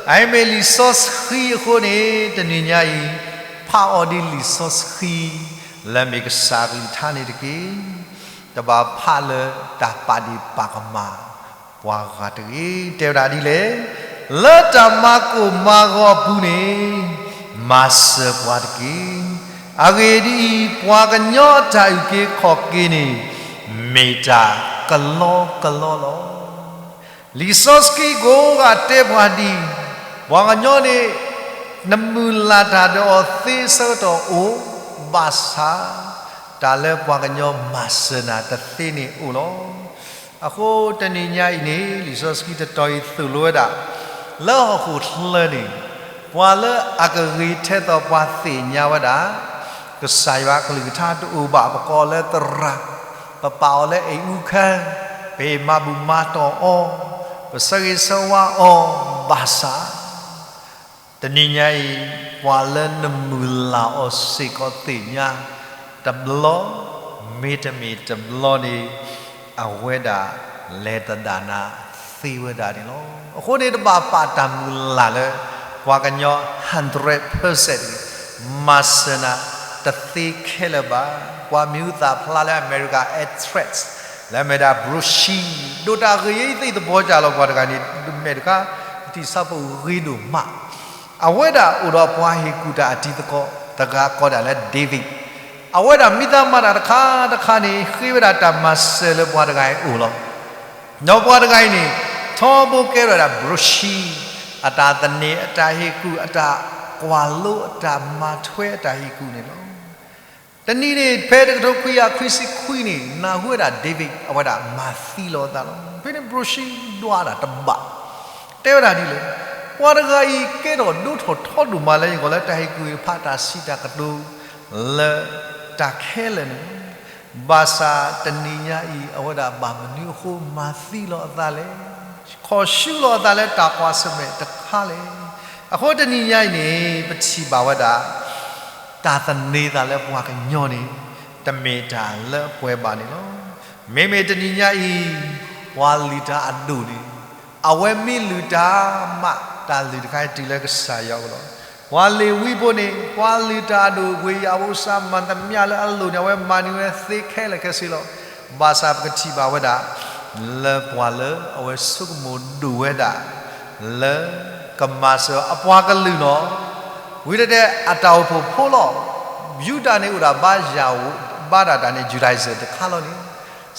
အအံၤမ့ၢ်လံာ်စီဆှံအဃိန့ၣ် တနံၤညါအံၤ ဖးအီၤဒ်လံာ်စီဆှံ လၢမ့ၢ်ကစၢ်ကလုၢ်ကထါန့ၣ်တက့ၢ်. တဘၣ်ဖးလၢတၢ်ပာ်ဒ့ၣ်ပာ်ကမၣ် ပှၤဂၤတဂ့ၤ. တဲဝဲဒၣ်ဒ်လဲၣ်, လၢတၢ်မၤကိၢ်မၤဂီၤအပူၤန့ၣ် မၤစၢၤပှၤတက့ၢ်. အဂ့ၢ်ဒ်အံၤ, ပှၤကညီအတၢ်အုၣ်က့ၤခီၣ်က့ၤန့ၣ် မ့ၢ်တၢ်ကလီကလီလီၤ. လံာ်စီဆှံကိးဂၤတဲပှၤဒ်အံၤ, ပှၤကညီန့ၣ် နမုၢ်လၢ်တၢ်ဒီးအီၤသ့အဆၢကတီၢ်အိၣ်, ဘၣ်ဆၣ် တၢ်လၢပှၤကညီမၤစၢၤနၤတသ့န့ၣ်အိၣ်လီၤ. အဃိတနံၤညါအံၤန့ၣ် လံာ်စီဆှံတတီၤအံၤသိၣ်လိဝဲဒၣ် လၢဟီၣ်ခိၣ်ချၢန့ၣ် ပှၤလၢအကဂ့ၤထဲသိးပှၤသ့ၣ်ညါဝဲဒၣ် ကစၢ်ယွၤအကလုၢ်ကထါတအိၣ်ဘၣ် ပကိးအီၤလၢသရၣ်, ပပာ်အီၤလၢအ့ၣ်အူခါ, ပမၤဘူၣ်မၤတီၢ်အီၤ, ပဆၢဂ့ၤဆၢဝါအီၤ, ဘၣ်ဆၣ် တနံၤညါအံၤ ပှၤလၢနမုၢ်လၢ်အီၤစ့ၢ်ကီးသ့ၣ်ညါ တဘျီ မ့တမ့ၢ်တဘျီန့ၣ် အဝဲဒၣ်လဲၤသဒၣ်နၤသ့ဝဲဒၣ်န့ၣ်လီၤ. အဃိန့ၣ် တဘၣ်ပာ်တၢ်မုၢ်လၢ်လၢ ပှၤကညီ hundred percent မၤစၢၤနၤတသ့ခဲလၢာ်ဘၣ်. ပှၤမံၤဟူသၣ်ဖျါလၢအမဲရကၤ actress လၢအမ့ၢ်ဒၣ် Brooke Shields ဒိးတၢ်ဂ့ၢ်ယဲအံၤသ့ၣ်သပှၢ်ကၢ်လီၤ ပှၤတဂၤန့ၣ် မဲာ်တခါ ထံၣ်ဆၣ်ဖိဂ့ၤဒိၣ်မး အဝဲဒၣ်အိၣ်ဒီးပှၤဟ့ၣ်ကူၣ်တၢ်အတံၤသကိးတဂၤကိးဒၣ်လၢ David အဝဲဒၣ်မ့ၢ်တၢ်မၤတၢ်တခါတခါန့ၣ် ဃ့ဝဲဒၣ်တၢ်မၤစၢၤလၢပှၤတဂၤအံၤအိၣ်လီၤ. ဒီးပှၤတဂၤအံၤန့ၣ် ထီဘိကဲထီၣ်ဝဲဒၣ် Brooke Shields အတၢ်သန့ၤ အတၢ်ဟ့ၣ်ကူၣ် အတၢ်ကွၢ်လိ အတၢ်မၤထွဲ အတၢ်ဟ့ၣ်ကူၣ်န့ၣ်လီၤ. တနံၤန့ၣ် ဖဲတကထိခွံကယၤခွံဆံခွံန့ၣ် နၢ်ဟူဝဲဒၣ် David အဝဲဒၣ်မၤသံလီၤအသးလီၤ. ဖဲန့ၣ် Brooke Shields ဒွးဒၣ်တဘၣ် တဲဝဲဒၣ်ဒ်လဲၣ်, ပှၤတဂၤအံၤကဲထီၣ်ဒိၣ်ထီၣ်ထီဒိၣ်မးလၢယဂီၢ်လၢတၢ်ဟ့ၣ်ကူၣ်ဟ့ၣ်ဖးတၢ်စံးတၢ်ကတိၤ လၢတၢ်ခဲလၢာ်န့ၣ်လီၤ. ဘၣ်ဆၣ်တနံၤညါအံၤ အဝဲဒၣ်ဘၣ်မနုၤအဃိမၤသံလီၤအသးလဲၣ်, ခီၣ်ဆူလီၤအသးလၢတၢ်ကွၢ်ဆၢၣ်မဲာ်တခါလဲၣ်. အဃိတနံၤညါအံၤန့ၣ် ပထံၣ်ဘၣ်ဝဲဒၣ် တၢ်သန့ၤသးလၢပှၤကညီန့ၣ် တမ့ၢ်တၢ်လၢအပှဲၤဘၣ်န့ၣ်လီၤ. မ့မ့ၢ်တနံၤညါအံၤ ပှၤလုၢ်တၢ်အဒိၣ်န့ၣ် အဝဲမ့ၢ်လုၢ်တၢ်မး တၢ်လုၢ်တခါအံၤတုၤလၢကစၢ်ယွၤအအိၣ်လီၤ. ပှၤလ့ၤဝံဖိန့ၣ် ပှၤလုၢ်တၢ်အဒိၣ် ဝ့ၢ်ယၤဝိစါ မၤသမျးလၢအလိၣ်န့ၣ် အဝဲမၤန့ၢ်ဝဲသ့ခဲလၢာ်ခဲဆ့လီၤ. ဘၣ်ဆၣ်ပကထံၣ်ဘၣ်ဝဲဒၣ် လၢပှၤလၢအဝဲဆိကမိၣ်ဒိၣ်ဝဲဒၣ် လၢကမၤစၢၤအပှၤကလုာ်လီၤ. ဝံၤတဲတဲအတၢ်အိၣ်ဖှိၣ်ဖိလီၤ. ယူဒၤန့ၣ်အိၣ်ဒၣ်ဘါယၤဝဲ ဘါဒၣ်တၢ်န့ၣ် Judaism တခါလီၤန့ၣ်,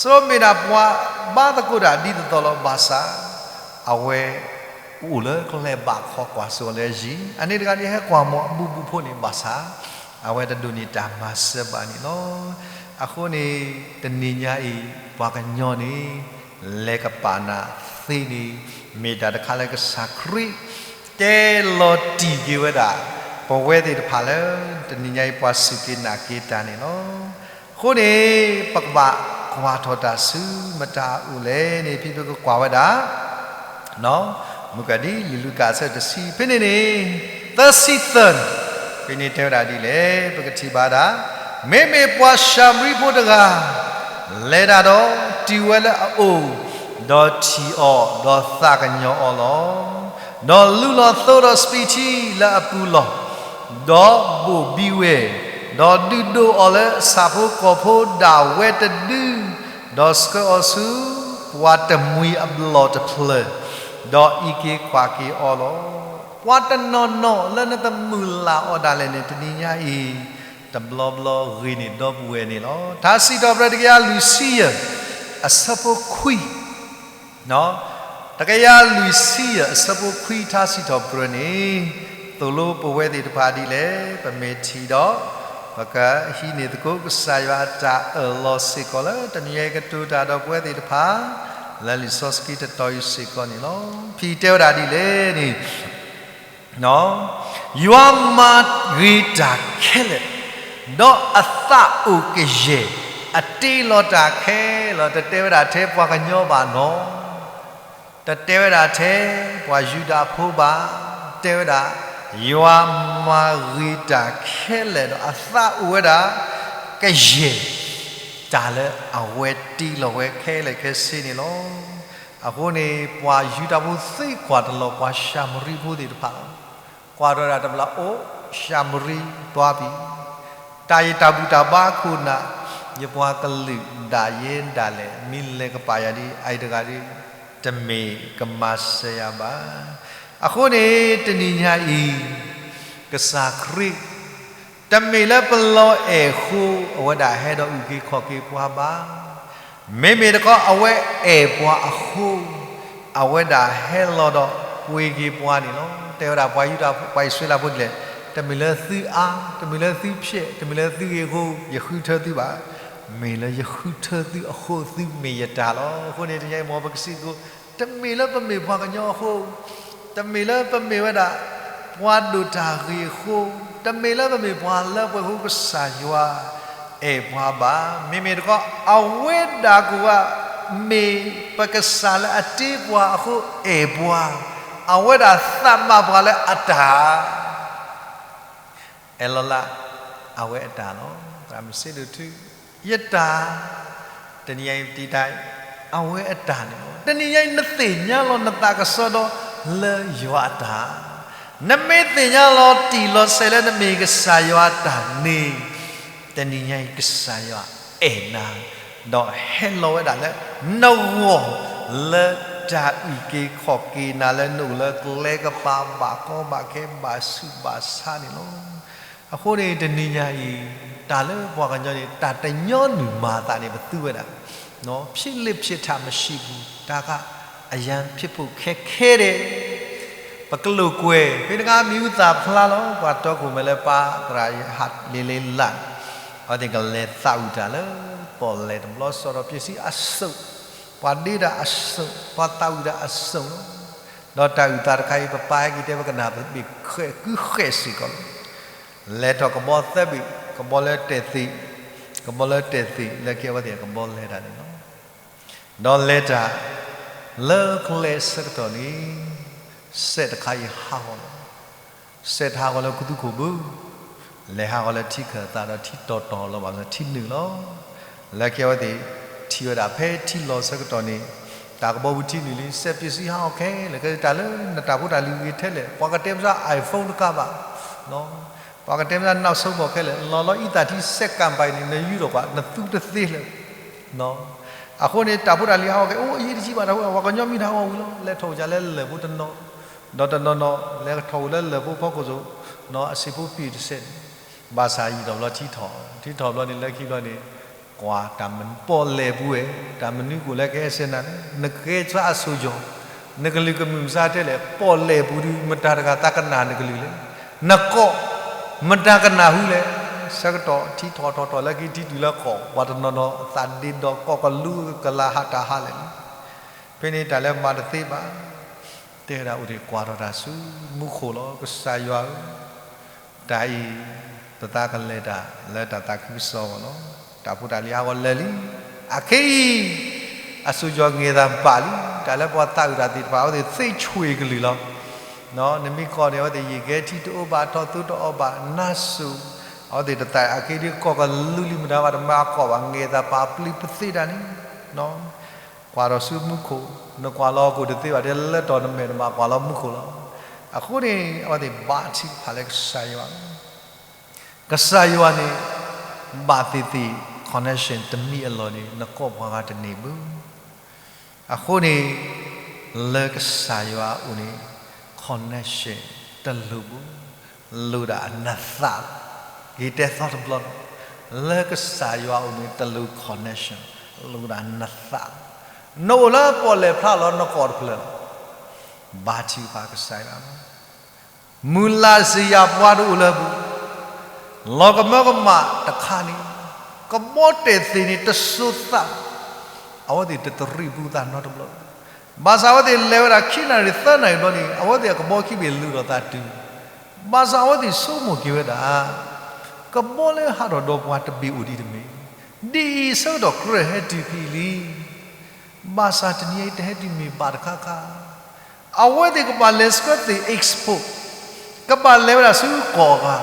ဆိမ့ၢ်ဒၣ်ပှၤဘါသကိးတၢ်ဒ်သိးသိးလီၤ. ဘၣ်ဆၣ် အဝဲအိၣ်လၢကျဲဘးခီကွၢ်စိအီၤလၢယံၤ, အန့ၣ်တဂၤန့ၣ်ဟဲကွၢ်မီၤအဘူၣ်ဘူၣ်ဖိန့ၣ် ဘၣ်ဆၣ် အဝဲတဒိးန့ၢ်တၢ်မၤစၢၤဘၣ်န့ၣ်လီၤ. အဃိန့ၣ် တနံၤညါအံၤ ပှၤကညီန့ၣ် လဲၤကပာ်နၤသ့န့ၣ် မ့ၢ်တၢ်တခါလၢကစၢ်ခရံာ် တဲလီၤတံၢ်က့ၤဝဲဒၣ် ပဝဲသ့ၣ်တဖၣ်လၢ တနံၤညါအံၤပှၤစူၢ်က့ၤနာ်က့ၤတၢ်န့ၣ်လီၤ. အဃိန့ၣ် ပကဘၣ်ကွၢ်ထီၣ်တၢ်ဆူမတၤအအိၣ်လဲၣ်န့ၣ် ဖဲပကကွၢ်ဝဲဒၣ် မုၢ်ကဒံ လံာ်လူၤကၣ်အဆၢတဆံ ဖဲန့ၣ်န့ၣ် သၢဆံသၢန့ၣ် ဖဲန့ၣ်တဲဝဲဒၣ်ဒ်လဲၣ် ပကထံၣ်ဘၣ်ဒၣ် မ့မ့ၢ်ပှၤၡၤမရံဖိတဂၤ လဲၤတၢ်ဒီးတုၤဝဲလၢအအိၣ်, ဒီးထံၣ်အီၤ, ဒီးသးကညီၤအီၤလီၤ. ဒီးလူလီၤသိဒီးစပံးထံလၢအပူၤလီၢ်, ဒီးဘိၣ်ဘံဝဲ, ဒီးဒုးဒိၣ်အီၤလၢအဆၣ်ဖိကီၢ်ဖိဒၣ်ဝဲတဒု, ဒီးဆှၢအီၤဆူပှၤတမှံၤအဘျီၣ်တဖျၢၣ်, ဒီးအံးက့ၤကွၢ်က့ၤအီၤလီၤ. ပှၤတနီၤနီၤလၢနတမုၢ်လၢ်အီၤဒၣ်လဲာ်န့ၣ် တနံၤညါအံၤ တဘျီဘျီဂ့ၤန့ၢ်ဒီပုၢ်ဝဲၢ်န့ၣ်လီၤ. ထါစံးထီၣ်ပတြၢၤတကယၤလွံၢ်ဆံယဲၢ် အဆၢဖိခွံ တကယၤလွံၢ်ဆံယဲၢ် အဆၢဖိခွံ ထါစံးထီၣ်ပတြၢၤန့ၣ် သိၣ်လိပဝဲသ့ၣ်တဖၣ်ဒ်လဲၣ် ပမ့ၢ်ထံၣ်ဒီး ပကဟံးန့ၢ်သကိးကစၢ်ယွၤအတၢ်အၢၣ်လီၤစ့ၢ်ကီးလၢ တနံၤညါအံၤကတိၤတၢ်ဒီးပဝဲသ့ၣ်တဖၣ် လၢလံာ်စီဆှံတတီၤအံၤစ့ၢ်ကီးန့ၣ်လီၤ. ဖဲတဲဝဲဒၣ်ဒ်လဲၣ်န့ၣ် ယွၤမၤဂ့ၤတၢ်ခဲလၢာ်, ဒီးအသးအိၣ်ကယဲၢ်, အတ့လီၤတၢ်ခဲလၢာ်, တတဲဝဲဒၣ်ထဲပှၤကညီဘၣ်နီၤ, တတဲဝဲဒၣ်ထဲပှၤယူဒၤဖိဘၣ်, တဲဝဲဒၣ် ယွၤမၤဂ့ၤတၢ်ခဲလၢာ်ဒီး အသးအိၣ်ဝဲဒၣ်ကယဲၢ် တၢ်လၢအဝဲတ့လီၤဝဲခဲလၢာ်ခဲဆ့န့ၣ်လီၤ. အဃိန့ၣ် ပှၤယူဒၤဖိသ့ကွၢ်တလီၤ ပှၤၡၤမရံဖိသ့ၣ်တဖၣ်လီၤ. ကွၢ်ထီၣ်ဒၣ်တဘျီ အိၣ် ၡၤမရံ တွၤပံၤ, တၢ်ယတၢ်ဘူၣ်တၢ်ဘါခိၣ်နၢ်, ယပှၤကလုာ်ဒၣ်ယဲဒၣ်လဲာ် မ့ၢ်လဲၤကပာ်ယၤဒ်အံၤတဂၤဒီး တမ့ၢ်ကမၤစၢၤယၤဘၣ်. အဃိန့ၣ် တနံၤညါအံၤ ကစၢ်ခရံာ် တမ့ၢ်လၢပလီၤအဲၣ်အဃိ အဝဲဒၣ်ဟဲဒီးအုၣ်က့ၤခီၣ်က့ၤပှၤဘၣ်. မ့မ့ၢ်တခီ အဝဲအဲၣ်ပှၤအဃိ အဝဲဒၣ်ဟဲလီၤဒီးပှ့ၤက့ၤပှၤန့ၣ်လီၤ. တဲဝဲဒၣ်ပှၤယူဒၤ ပှၤအံၣ်စရ့လးဖိဒ်လဲၣ်, တမ့ၢ်လၢသုအါ, တမ့ၢ်လၢသုဖျဲး, တမ့ၢ်လၢသုဂ့ၤအဃိ ယဃုထၢသုဘၣ်. မ့ၢ်လၢယဃုထၢသုအဃိ သုမ့ၢ်ယတၢ်လီၤ. အဃိန့ၣ် တနံၤညါအံၤ မ်ပကစံးသကိး, တမ့ၢ်လၢပမ့ၢ်ပှၤကညီအဃိ တမ့ၢ်လၢပမ့ၢ်ဝဲဒၣ် ပှၤဒိၣ်တၢ်ဂ့ၤအဃိ, တမ့ၢ်လၢပမ့ၢ်ပှၤလၢပှဲၤဃိ ကစၢ်ယွၤအဲၣ်ပှၤဘၣ်. မ့မ့ၢ်တခီ အဝဲဒၣ်ကိးဂၤ မ့ၢ်ပကစၢ်လၢအတ့ပှၤအဃိအဲၣ်ပှၤ, အဝဲဒၣ်သးမၤပှၤလၢအတၢ် အဲၣ်လီၤလၢ အဝဲအတၢ်လီၤ. သရၣ်မုၣ်စ့ဒိၣ်ထူ ယတၢ်, တနံၤညါအံၤပတံၤတၢ်, အဝဲအတၢ်န့ၣ်လီၤ. တနံၤညါအံၤ နသ့ၣ်ညါလီၤနသးကစီဒီလၢယွၤအတၢ်, နမ့ၢ်သ့ၣ်ညါလီၤတံၢ်လီၤဆဲးလၢနမ့ၢ်ကစၢ်ယွၤအတၢ်န့ၣ်, တနံၤညါအံၤကစၢ်ယွၤအဲၣ်နၤ, ဒီးဟဲလီၤဝဲဒၣ်လၢနဂီၢ် လၢတၢ်အုၣ်က့ၤခီၣ်က့ၤနၤလၢနအိၣ်လၢကျဲကပၤ ဘၣ်ကီဘၣ်ခဲဘၣ်ဆူးဘၣ်ဆါန့ၣ်လီၤ. အဃိန့ၣ် တနံၤညါအံၤ တၢ်လၢပှၤကညီန့ၣ် တၢ်တညီနုၢ်မၤအသးန့ၣ် ပသူဝဲဒၣ်, ဖြစ်လေ့ဖြစ်ထ မရှိဘူး, ဒါကအရမ်းဖြစ်ဖို့ခက်ခဲတယ်, ပကလိာ်ကွဲ, ဖဲတခါမံၤဟူသၣ်ဖျါလီၤ, ပှၤတီခိၣ်မဲာ်လၢပၢ်သရၣ်ဟးလ့လ့လၢ်န့ၣ်, အဝဲသ့ၣ်ကလဲၤသးဝံၣ်တၢ်လၢ ပီၣ်လဲၣ်တဘျီ စီၤဒီးပျ့ၤစံအစိၣ်, ပှၤဒ့တၢ်အစိၣ်, ပှၤသးဝံၣ်တၢ်အစိၣ်လီၤ. ဒီးတၢ်အုၣ်သးတခါအံၤ ပပၢ်ဟဲက့ၤတဲ ပကနၣ်ပဘ့ၣ်ဃဲးကုဃဲးစ့ၢ်ကီးလီၤ. လဲၤထီၣ်ကဘီသၢဘ့ၣ်, ကဘီလၢတဲာ်သ့ၣ်, ကဘီလၢတဲာ်သ့ၣ် လၢကဲဝဲသ့ၣ်ကဘီလဲၤတၢ်န့ၣ်လီၤ. ဒီးလဲၤတၢ် လၢကျဲဆၢကတီၢ်န့ၣ် စဲးတခါအံၤဟးဂီၤလီၤ. စဲးတဟးဂီၤလၢခူသူၣ်ခိၣ်ဘၣ်, လဲၤဟးဂီၤလၢထံခၢၣ်သးဒီးထံတီၤတီၤလီၤ ဘၣ်ဆၣ်ထံနုာ်လီၤ. လၢကဲဝဲသ့ၣ် ထံၣ်ဝဲဒၣ်ဖဲထံလီၤဆၢကတီၢ်န့ၣ် တၢ်ကဘီဝံၤထံနုာ်လံ စဲးပျ့ၤစံဟးဂီၤခဲလၢာ် ခဲတၢ်လၢနတၢ်ဖိတၢ်လံၤဂ့ၤထဲလဲၣ် ပှၤကတဲပသး iPhone တကးဘၣ် ပှၤကတဲမ့ၢ်သး နောက်ဆုံး ဘၣ်ခဲလၢာ် လီၤလီၤအံသၣ်ထံစဲးကၣ်ပၤအံၤန့ၣ် နယူးထီၣ်ကွၢ် နသူတသ့လၢၤ. အဃိန့ၣ် တၢ်ဖိတၢ်လံၤဟးဂီၤက့ၤ အိၣ်အရေးတကြီးဘၣ် တၢ်ဖိ ပှၤကညီမံၤတၢ်ဟးဂီၤဝံၤလီၤ လဲၤထီၣ်အိၣ်ယၤလၢလၢၢ်ဖိတနီၤ, ဒီးတနီၤနီၤ လဲၤထီၣ်အိၣ်လၢလၢၢ်ဖိဖီခိၣ်စိ အဆံးဖိပံာ်တစဲးန့ၣ်, ဘၣ်ဆၣ်ယံာ်ထီၣ်ဘျီထံထီၣ်, ထံထီၣ်ဘျီန့ၣ် လၢခံဘျီန့ၣ် ကွၢ်တၢ်မနုၤပီၣ်လဲၣ်ပူၤဝဲ, တၢ်မနုၤအိၣ်လၢကဟဲစဲးနၤန့ၣ် နကဲစၢ်အစိၤယီၤ, နကလုၢ်ကမုာ်မစါထဲလဲၣ် ပီၣ်လဲၣ်ပူၤဒုး မတၤတဂၤသးကနၣ်နကလုၢ်လဲၣ်, နကိး မတၤကနၣ်ဟူလဲၣ်. ဆၢကတီၢ်ထံထီၣ်ထီၣ်ထီၣ်လၢခံထံတုၤလၢကီၢ် ပှၤတနီၤနီၤအသးဒ့ဒီးကီၢ်ကလူးကလၤဟးတၢ်ဟးလဲၣ်လံ. ဖဲန့ၣ်တၢ်လၢမၤတသ့ဘၣ် တဲဝဲဒၣ်အိၣ်ဒံးကွၢ်ထီၣ်တၢ်ဆူမူခိၣ်လီၤ, ကစၢ်ယွၤဧၢ, တၢ်အံၤ ပသးကလဲၤတၢ်လၢတၢ်သးခုကစီၣ်အဂီၢ်လီၤ. တၢ်ဖိတၢ်လံၤဟးဂီၤလၢာ်လံ, အခဲအံၤ အစိကီၤငဲၤသးဘၣ်လံ. တၢ်လၢပှၤသးအုးတၢ်သ့ၣ်တဖၣ် အဝဲသ့ၣ်သ့ဆွံကလုာ်လီၤ. နမ့ၢ်ကွၢ်န့ၣ် အဝဲသ့ၣ်ယံာ်ကဲထံတအိၣ်ဘၣ်, ထီၣ်သူတအိၣ်ဘၣ်, နါစိၤ, အဝဲသ့ၣ်တသးအက့ဒ်ကီၢ်ကလူလံမတၤဘၣ်, တမၤအကီၢ်ဘၣ်, ငဲၤသးပာ်ပျံၤပသ့တၢ်န့ၣ် ကွၢ်ထီၣ်ဆူမူခိၣ်, နကွၢ်လီၤဟီၣ်ခိၣ်တသ့ဘၣ်, တဲလၢတီၢ်နမဲာ်နမၤကွၢ်လီၤမူခိၣ်လီၤ. အဃိန့ၣ် အဝဲသ့ၣ်ဘါထုကဖၣ်လၢကစၢ်ယွၤ, ကစၢ်ယွၤန့ၣ် ဘၣ်သ့ၣ်သ့ၣ် connection တမံၤအလီၢ်န့ၣ် နကိးပှၤဂၤတန့ၢ်ဘၣ်. အဃိန့ၣ် လၢကစၢ်ယွၤအအိၣ်န့ၣ် connection တလိၣ်ဘၣ်, လိၣ်ဒၣ်နသးလီၤ. ယတဲသီတဘျီလီၤ, လၢကစၢ်ယွၤအအိၣ်န့ၣ် တလိၣ် connection, လိၣ်ဒၣ်နသးလီၤ. နအိၣ်လၢပီၣ်လဲၣ်ဖျါလီၤနကိာ်တဖျၢၣ်လီၤ, ဘါထုကဖၣ်ကစၢ်ယွၤလီၤ. မုၢ်လၢ်စံယၤပှၤတအိၣ်လၢၤဘၣ်, လီၤကမၢကမၣ်တခါန့ၣ်, ကဘီတဲာ်သ့ၣ်န့ၣ်တစိၤသး, အဝဲသ့ၣ်တတရံးဘူးသးနီတဘျီ, ဘၣ်ဆၣ်အဝဲသ့ၣ်လဲၤဝဲဒၣ်ခံနၣ်ရံၣ်သၢနၣ်ရံၣ်ဘျီန့ၣ် အဝဲသ့ၣ်အကဘီခံဘ့ၣ်လုၢ်ထီၣ်သးတုၤ, ဘၣ်ဆၣ်အဝဲသ့ၣ်ဆိကမိၣ်က့ၤဝဲဒၣ် ကဘီလၢဟးထီၣ်ဒီးပှၤတဘ့ၣ်အိၣ်ဒံးတမ့ၢ်, ဒ်အံၤဆၢကတီၢ်ကြၢးဟဲတုၤဖဲအံၤလံ. ဘၣ်ဆၣ်တနံၤအံၤတဟဲတုၤမ့ၢ်ဘၣ်တခါခါ, အဝဲသ့ၣ်ကဘၣ်လဲၤဆှၢသ့ၣ် export, ကဘၣ်လဲၤဝဲဒၣ်ဆူကီၢ်အဂၤ,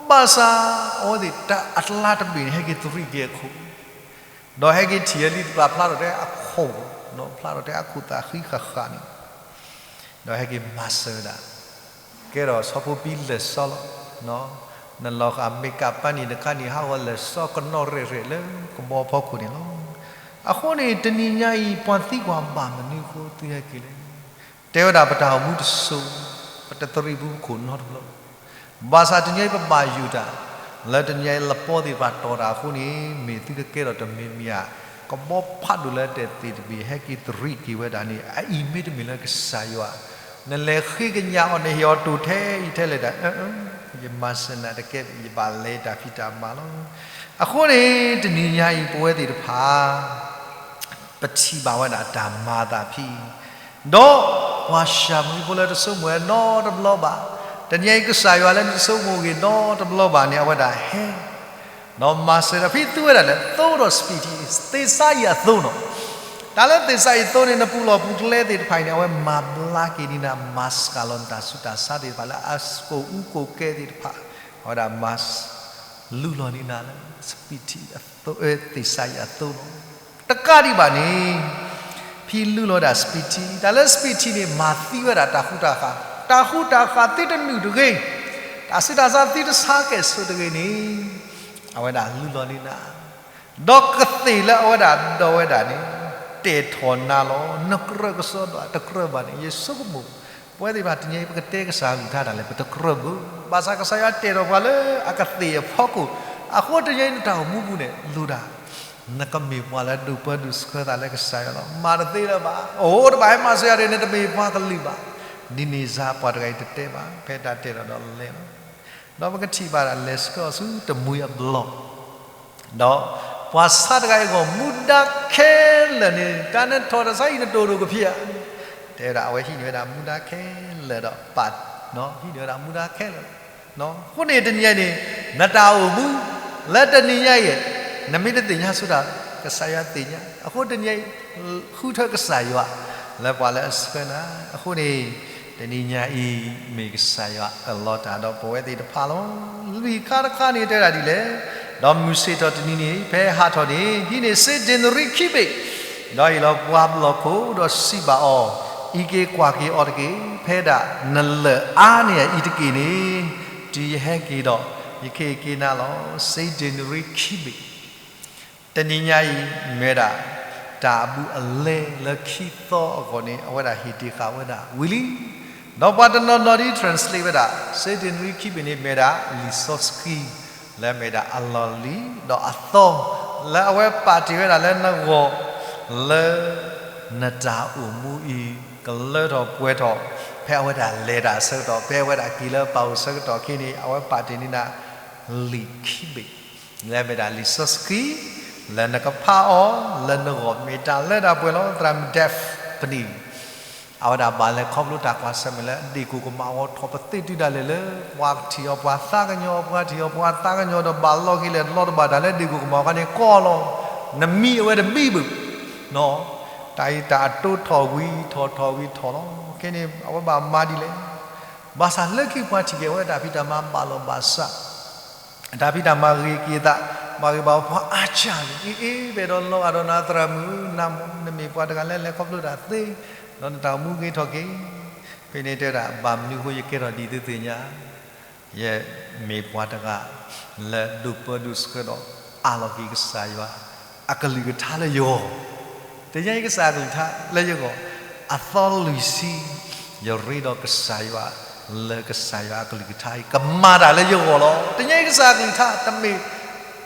ဘၣ်ဆၣ်အဝဲသ့ၣ်တၢ်အကျါတဘ့ၣ်န့ၣ် ဟဲက့ၤတရံးက့ၤအခိၣ်, ဒီးဟဲက့ၤထံၣ်အလံတပာ်ဖျါထီၣ်ထဲအခိၣ်, ဒီးဖျါထီၣ်ထဲအခိၣ်သးဃံဃၣ်ဃၣ်န့ၣ် ဒီးဟဲက့ၤမၤစၢၤဝဲဒၣ်, ကဲထီၣ်ဆီဖိပံလၢာ်စီလီၤ. နလီၤဃာ်မ့ၢ်ကၣ်ပၢနံၤတခါနံၤ ဟးဂီၤလၢာ်စီကနီၣ်ရဲၣ်ရဲၣ်လၢကဘီဖီခိၣ်န့ၣ်လီၤ. အဃိန့ၣ် တနံၤညါအံၤ ပှၤသံကွၢ်ဘၣ်မနုၤအဃိသုဟဲက့ၤလဲၣ်. တဲဝဲဒၣ်ပတၢ်အိၣ်မူတစိၤ, ပတတရံးဘူးပခိၣ်နီတဘျီ ဘၣ်ဆၣ်တနံၤအံၤပဘၣ်ယိၣ်တၢ်, လၢတနံၤအံၤလပီသ့ၣ်တဖၣ်တီၢ်တၢ်အဃိန့ၣ် မ့ၢ်သုကကဲထီၣ်တမံၤမံၤဧါ, ကဘီဖးဒိၣ်လၢတဲာ်သ့ၣ်တဘ့ၣ် ဟဲက့ၤတရံးက့ၤဝဲဒၣ်န့ၣ် အအံၤမ့တမ့ၢ်လၢကစၢ်ယွၤ, နလဲၤဃ့ကညးအီၤ နဟ့ၣ်အီၤတိၢ်ထဲအံၤထဲလဲၣ်ဒၣ်, ယမၤစၢၤနၤတကဲဘၣ်, ယဘၣ်လဲၤတၢ်ဖံးတၢ်မၤလီၤ. အဃိန့ၣ် တနံၤညါအံၤ ပဝဲသ့ၣ်တဖၣ် ပထံၣ်ဘၣ်ဝဲဒၣ်တၢ်မၤအသးဖဲအံၤ, ဒီးပှၤၡၤမရံဖိလၢတဆိကမိၣ်ဝဲနီတဘျီဘၣ်, တနံၤအံၤကစၢ်ယွၤလၢနတဆိကမိၣ်ဂ့ၤနီတဘျီဘၣ်န့ၣ် အဝဲဒၣ်ဟဲ, ဒီးမၤစၢၤဒီးဖဲသုဝဲဒၣ်လဲၣ်, သိဒီးစပံးထံ, သ့ၣ်စါအံၤအသိနီၤ, တၢ်လၢသ့ၣ်စါအံၤသိန့ၣ် နပူၤလီၢ်ပူၤကျဲသ့ၣ်တဖၣ်အံၤန့ၣ် အဝဲမၤဘျါက့ၤန့ၢ်နၤ, မၤစှၤလီၤနတၢ်ဆူးတၢ်ဆါသ့ၣ်တဖၣ်လၢအကိၣ်အူကိၣ်ကဲသ့ၣ်တဖၣ်, အဝဲဒၣ်မၤ လုၢ်လီၤန့ၢ်နၤလၢ စပံးထံအသိ, သ့ၣ်စါအံၤအသိလီၤ. တကးဒံးဘၣ်န့ၣ်, ဖဲလုၢ်လီၤဒၣ်စပံးထံ, တၢ်လၢစပံးထံန့ၣ် မၤသံဝဲဒၣ်တၢ်ဃူတၢ်ဃာ်, တၢ်ဃူတၢ်ဃာ်သံတနုာ်တဂ့ၤ, တၢ်ဆူးတၢ်ဆါသံတဆါကဲၣ်ဆိးတဂ့ၤန့ၣ်, အဝဲဒၣ်လုၢ်လီၤန့ၢ်နၤ ဒီးကသ့ၣ်လၢအဝဲဒၣ်ဒီးဝဲဒၣ်န့ၣ်, တဲာ်ထီၣ်နၤလီၤ. နကြၢးကစီဒီးတကြၢးဘၣ်န့ၣ် ယဆိကမိၣ်, ပဝဲသ့ၣ်တဖၣ်တနံၤအံၤ ပကတဲကစၢ်အကလုၢ်ကထါတၢ်လဲၣ် ပတကြၢးဘၣ်. ဘၣ်ဆၣ်ကစၢ်ယွၤတဲာ်ထီၣ်ပှၤလၢအကသ့ၣ်အဖီခိၣ်, အဃိတနံၤအံၤနတၢ်အိၣ်မူပူၤန့ၣ် လိၣ်ဒၣ် နကမ့ၢ်ပှၤလၢဒိၣ်ပၢဒိၣ်ဆှၢသးလၢကစၢ်ယွၤလီၤ. မၤတသ့လၢၤဘၣ်. အိၣ်တဘၣ်ဟဲမၤစၢၤယၤဒီး နတမ့ၢ်ပှၤကလုာ်ဘၣ်. ဒ်န့ၣ်စ့ၢ်ပှၤတဂၤအံၤတတဲဘၣ်, ဖဲတၢ်တဲလီၤဒီးလဲၤလီၤ. ဒီးပကထံၣ်ဘၣ်ဒၣ်လဲၤဆှၢအီၤဆူတမှံၤအဘျီၣ် ဒီးပှၤဆါတဂၤအံၤအဂီၢ် မူဒါခဲလၢာ်န့ၣ် တၢ်နထီၣ်တၢ်ဆါအံၤနတိၢ်ဒိၣ်ကဖံးဧါ. တဲဝဲဒၣ်အဝဲဟံးန့ၢ်ဝဲဒၣ်မူဒါခဲလၢာ်ဒီးပာ်, ဟံးန့ၢ်ဝဲဒၣ်မူဒါခဲလၢာ်. အဃိန့ၣ်တနံၤအံၤန့ၣ် နတၢ်အိၣ်မူ လၢတနံၤညါအံၤ နမ့ၢ်တသ့ၣ်ညါဆိတၢ် ကစၢ်ယွၤသ့ၣ်ညါ. အဃိတနံၤအံၤ ဃုထၢကစၢ်ယွၤ လၢပှၤလၢအဆှၢနၤ. အဃိန့ၣ် တနံၤညါအံၤ မ့ၢ်ကစၢ်ယွၤအၢၣ်လီၤတၢ်ဒီးပဝဲသ့ၣ်တဖၣ်လီၤ. လွံၢ်ခါတခါန့ၣ်တဲဒၣ်ဒ်လဲၣ်, ဒီးမုၢ်ဆ့ၣ်ထီၣ်တနံၤန့ၣ် ဖဲဟးထီၣ်န့ၣ် ဟံးန့ၢ်စ့ဒ့နရံခံဘ့ၣ်, ဒီးအ့ၣ်လီၤပှၤဘျီၣ်ခိၣ် ဒီးစံးဘၣ်အီၤ, အံးက့ၤကွၢ်က့ၤအီၤတက့ၢ်. ဖဲဒၣ်နလၢၢ်အါန့ၢ်အအံၤတက့ၢ်န့ၣ် တုၤယဟဲက့ၤဒီး ယကဟ့ၣ်က့ၤနၤလီၤ. စ့ဒ့နရံခံဘ့ၣ် တနံၤညါအံၤ မ့ၢ်ဝဲဒၣ် တၢ်အဘူးအလဲလၢခံသီအဂီၢ်န့ၣ် အဝဲဒၣ်ဟ့ၣ်တ့ၢ်ဃာ်ဝဲဒၣ်ဝံၤလံ. ဒီးပှၤတနီၤနီၤဒ် translate ဝဲဒၣ် စ့ဒ့နရံခံဘ့ၣ်န့ၣ် မ့ၢ်ဝဲဒၣ်လံာ်စီဆှံ လၢမ့ၢ်ဒၣ်အလီၢ်လံၤ ဒီးအသီ လၢအဝဲပာ်တ့ၢ်ဝဲဒၣ်လၢနဂီၢ် လၢ နတၢ်အိၣ်မူအံၤ ကလၢထီၣ်ပှဲၤထီၣ် ဖဲအဝဲဒၣ်လဲၤတၢ်အဆၢကတီၢ် ဖဲအဝဲဒၣ်က့ၤလၢပၢ်အိၣ်ဆၢကတီၢ်ခဲအံၤန့ၣ် အဝဲပာ်တ့ၢ်န့ၢ်နၤ လံာ်ခံဘ့ၣ် လၢမ့ၢ်ဒၣ်လံာ်စီဆှံ လၢနကဖးအီၤ လၢနဂီၢ်မ့ၢ်တၢ်လၢတၢ်ပှဲၤလီၤ. သရၣ်မုၣ် Daphne အဝဲဒၣ်ဘၣ်လဲၤခီဖျိတၢ်ကွၢ်ဆၢၣ်မဲာ်လၢအဒ့ၣ်ကိၣ်ကမၣ်အဂီၢ် ထီၣ်ပသ့ၣ်တုၤဒၣ်လဲာ်လၢ ပှၤထံၣ်အီၤပှၤသးကညီၤ ပှၤထံၣ်အီၤပှၤသးကညီၤဒီးဘၣ်လီၤက့ၤလဲၣ် လီၤတဘၣ်တၢ်လၢဒ့ၣ်ကိၣ်ကမၣ်အခါန့ၣ်ကီလီၤ. နမံအဝဲတဘံၣ်ဘၣ်. တၢ်အံၤတၢ်အတိထီၣ်ဝံၤထီၣ်ထီၣ်ဝံၤထီၣ်လီၤ. ခဲန့ၣ် အဝဲဘၣ်မၤဒ်လဲၣ်. ဘၣ်ဆၣ်လၢခံပှၤထံၣ်က့ၤအဝဲတၢ်ဖံးတၢ်မၤဘၣ်လီၤဘၣ်စး အတၢ်ဖံးတၢ်မၤဂ့ၤက့ၤအသး, ဘၣ်ဂ့ၤဘၣ်ဝီပှၤအါစၢ်န့ၣ် အ့ၣ်အ့ၣ် ပအဲၣ်ဒိးလီၤဂာ်ဒီးနၤသရၣ်မုၣ် နမ့ၢ်ပှၤတဂၤလၢလဲၤခီဖျိတၢ်သ့, ဒီးနတၢ်အိၣ်မူဂ့ၤထီၣ်က့ၤ. ဖဲန့ၣ်တဲဒၣ် ဘၣ်မနုၤအဃိယကဲထီၣ်ဒ်သုသ့ၣ်ညါ, ယမ့ၢ်ပှၤတဂၤ လၢဒိၣ်ပၢဒိၣ်ဆှၢဒီး အးလီၤက့ၤကစၢ်ယွၤ အကလုၢ်ကထါလၢယဂီၢ် တနံၤညါအံၤကစၢ်အကလုၢ်ကထါလၢယဂီၢ်, အသီလွံၢ်ဆံ, ယရ့ဒီးကစၢ်ယွၤ, လၢကစၢ်ယွၤအကလုၢ်ကထါအံၤ ကမၤတၢ်လၢယဂီၢ်လီၤ. တနံၤညါအံၤကစၢ်အကလုၢ်ကထါ တမ့ၢ်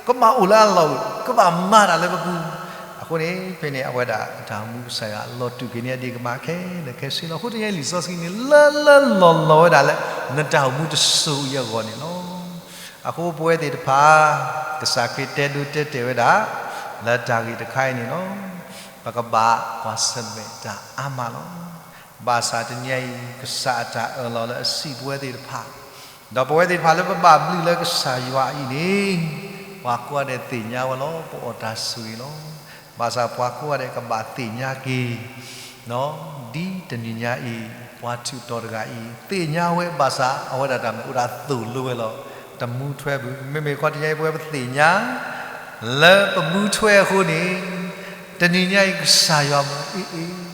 ကဘၣ်အိၣ်လၢအလီၢ်, ကဘၣ်မၤတၢ်လၢပပူၤ. အဃိန့ၣ် ဖဲန့ၣ် အဝဲဒၣ်အတၢ်အိၣ်မူကစၢ်ယွၤ လီၤတူာ်က့ၤန့ၢ်အဒ့ၣ်ကမၣ်ခဲလၢာ်ခဲဆ့လီၤ. အဃိတနံၤညါအံၤလံာ်စီဆှံန့ၣ် လၢလၢလီၢ်လီၢ်ဝဲဒၣ်လၢ နတၢ်အိၣ်မူတစိၤအံၤအဂီၢ်န့ၣ်လီၤ. အဃိပဝဲသ့ၣ်တဖၣ် ကစၢ်ခရံာ်တဲဒိတဲတဲာ်ဝဲဒၣ် လၢတၢ်ဂ့ၢ်တခါအံၤန့ၣ်လီၤ. ပကဘၣ်ကွၢ်ဆၢၣ်မဲာ်တၢ်အါမးလီၤ. ဘၣ်ဆၣ်တနံၤညါအံၤ ကစၢ်အတၢ်အၢၣ်လီၤလၢအစံးပဝဲသ့ၣ်တဖၣ်, ဒီးပဝဲသ့ၣ်တဖၣ်လၢပဘၣ်ဘျုးလၢကစၢ်ယွၤအံၤန့ၣ် ပှၤကိးဂၤဒဲးသ့ၣ်ညါဝဲလီၤ. ပအီၣ်တၢ်ဆိၣ်ဂ့ၤလီၤ. ဘၣ်ဆၣ်ပှၤကိးဂၤဒဲးကဘၣ်သ့ၣ်ညါက့ၤ ဒ်တနံၤညါအံၤ ပှၤထူးတီၤတဂၤအံၤ သ့ၣ်ညါဝဲဘၣ်ဆၣ် အဝဲဒၣ်တၢ်မ့ၢ်အိၣ်ဒၣ်သိၣ်လိဝဲလီၤ. တမူထွဲဘၣ်. မ့မ့ၢ်ခီတနံၤညါအံၤ ပဝဲပသ့ၣ်ညါ လၢပမူထွဲအဃိန့ၣ် တနံၤညါအံၤကစၢ်ယွၤမ့ၢ်အ့ၣ်အ့ၣ်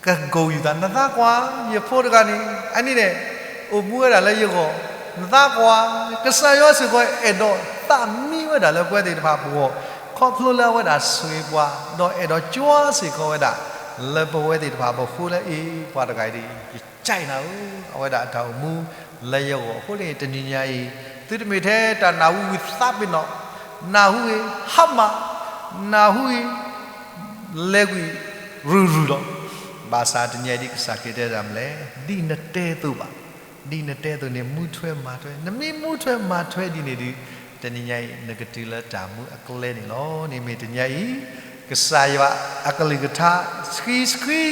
ကကိးယူၤသး နသးကွၢ် ယဖိတဂၤန့ၣ် အနံၤန့ၣ် အိၣ်မူဝဲဒၣ်လၢယဂီၢ်, နသးကွၢ် ကစၢ်ယွၤစ့ၢ်ကီးအဲၣ်ဒိးသးမံဝဲဒၣ်လၢပဝဲသ့ၣ်တဖၣ်ပဂီၢ် ခီဖျိလၢအဝဲဒၣ်ဆိၣ်ဂ့ၤပှၤ ဒီးအဲၣ်ဒိးကွၢ်စ့ၢ်ကီးဝဲဒၣ် လၢပဝဲသ့ၣ်တဖၣ်ပဃိလၢအ့ၣ် ပှၤတဂၤအံၤဒီး ယကနၣ်ဧၢ အဝဲဒၣ်အတၢ်အိၣ်မူလၢယဂီၢ်အဃိန့ၣ် တနံၤညါအံၤ သုတမ့ၢ်ထဲတၢ်နၢ်ဟူဝံၤသးပ့ၤနီၣ်, နၢ်ဟူဂ့ၤဟါမၢ်, နၢ်ဟူဂ့ၤ လဲၤကွံာ်ရုၢ်ရုၢ်လီၤ. ဘၣ်ဆၣ်တနံၤညါအံၤဒ်ကစၢ်ခရံာ်တဲတၢ်မနုၤလဲၣ်, ဒ်နတဲအသိးဘၣ်, ဒ်နတဲအသိးန့ၣ် မူထွဲမၤထွဲ, နမ့ၢ်မူထွဲမၤထွဲဒ်န့ၣ်ဒီး တနံၤညါအံၤ နကတုၤလၢတၢ်မူအကျဲန့ၣ်လီၤ. န့ၣ်မ့ၢ်တနံၤညါအံၤ ကစၢ်ယွၤအကလုၢ်ကထါ ဆှံဆှံ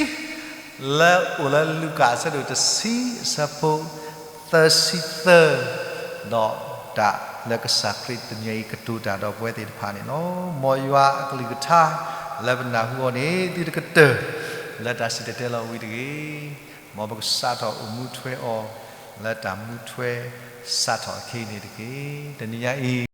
လၢအိၣ်လၢလူၤကၣ်အဆၢဒိၣ်တဆံအဆၢဖိ သၢဆံသၢ, ဒီးတၢ်လၢကစၢ်ခရံာ်တနံၤညါအံၤကတိၤတၢ်ဒီးပဝဲသ့ၣ်တဖၣ်န့ၣ်လီၤ. မ်ယွၤအကလုၢ်ကထါ လၢပနၢ်ဟူအီၤန့ၣ် သုတကတၢၢ် လၢတၢ်စံၣ်တဲၤတဲလီၤဝံၤတဂ့ၤ. မ်ပကစးထီၣ်အိၣ်မူထွဲအီၤ လၢတၢ်မူထွဲစးထီၣ်အခံန့ၣ်တက့ၢ်. တနံၤညါအံၤ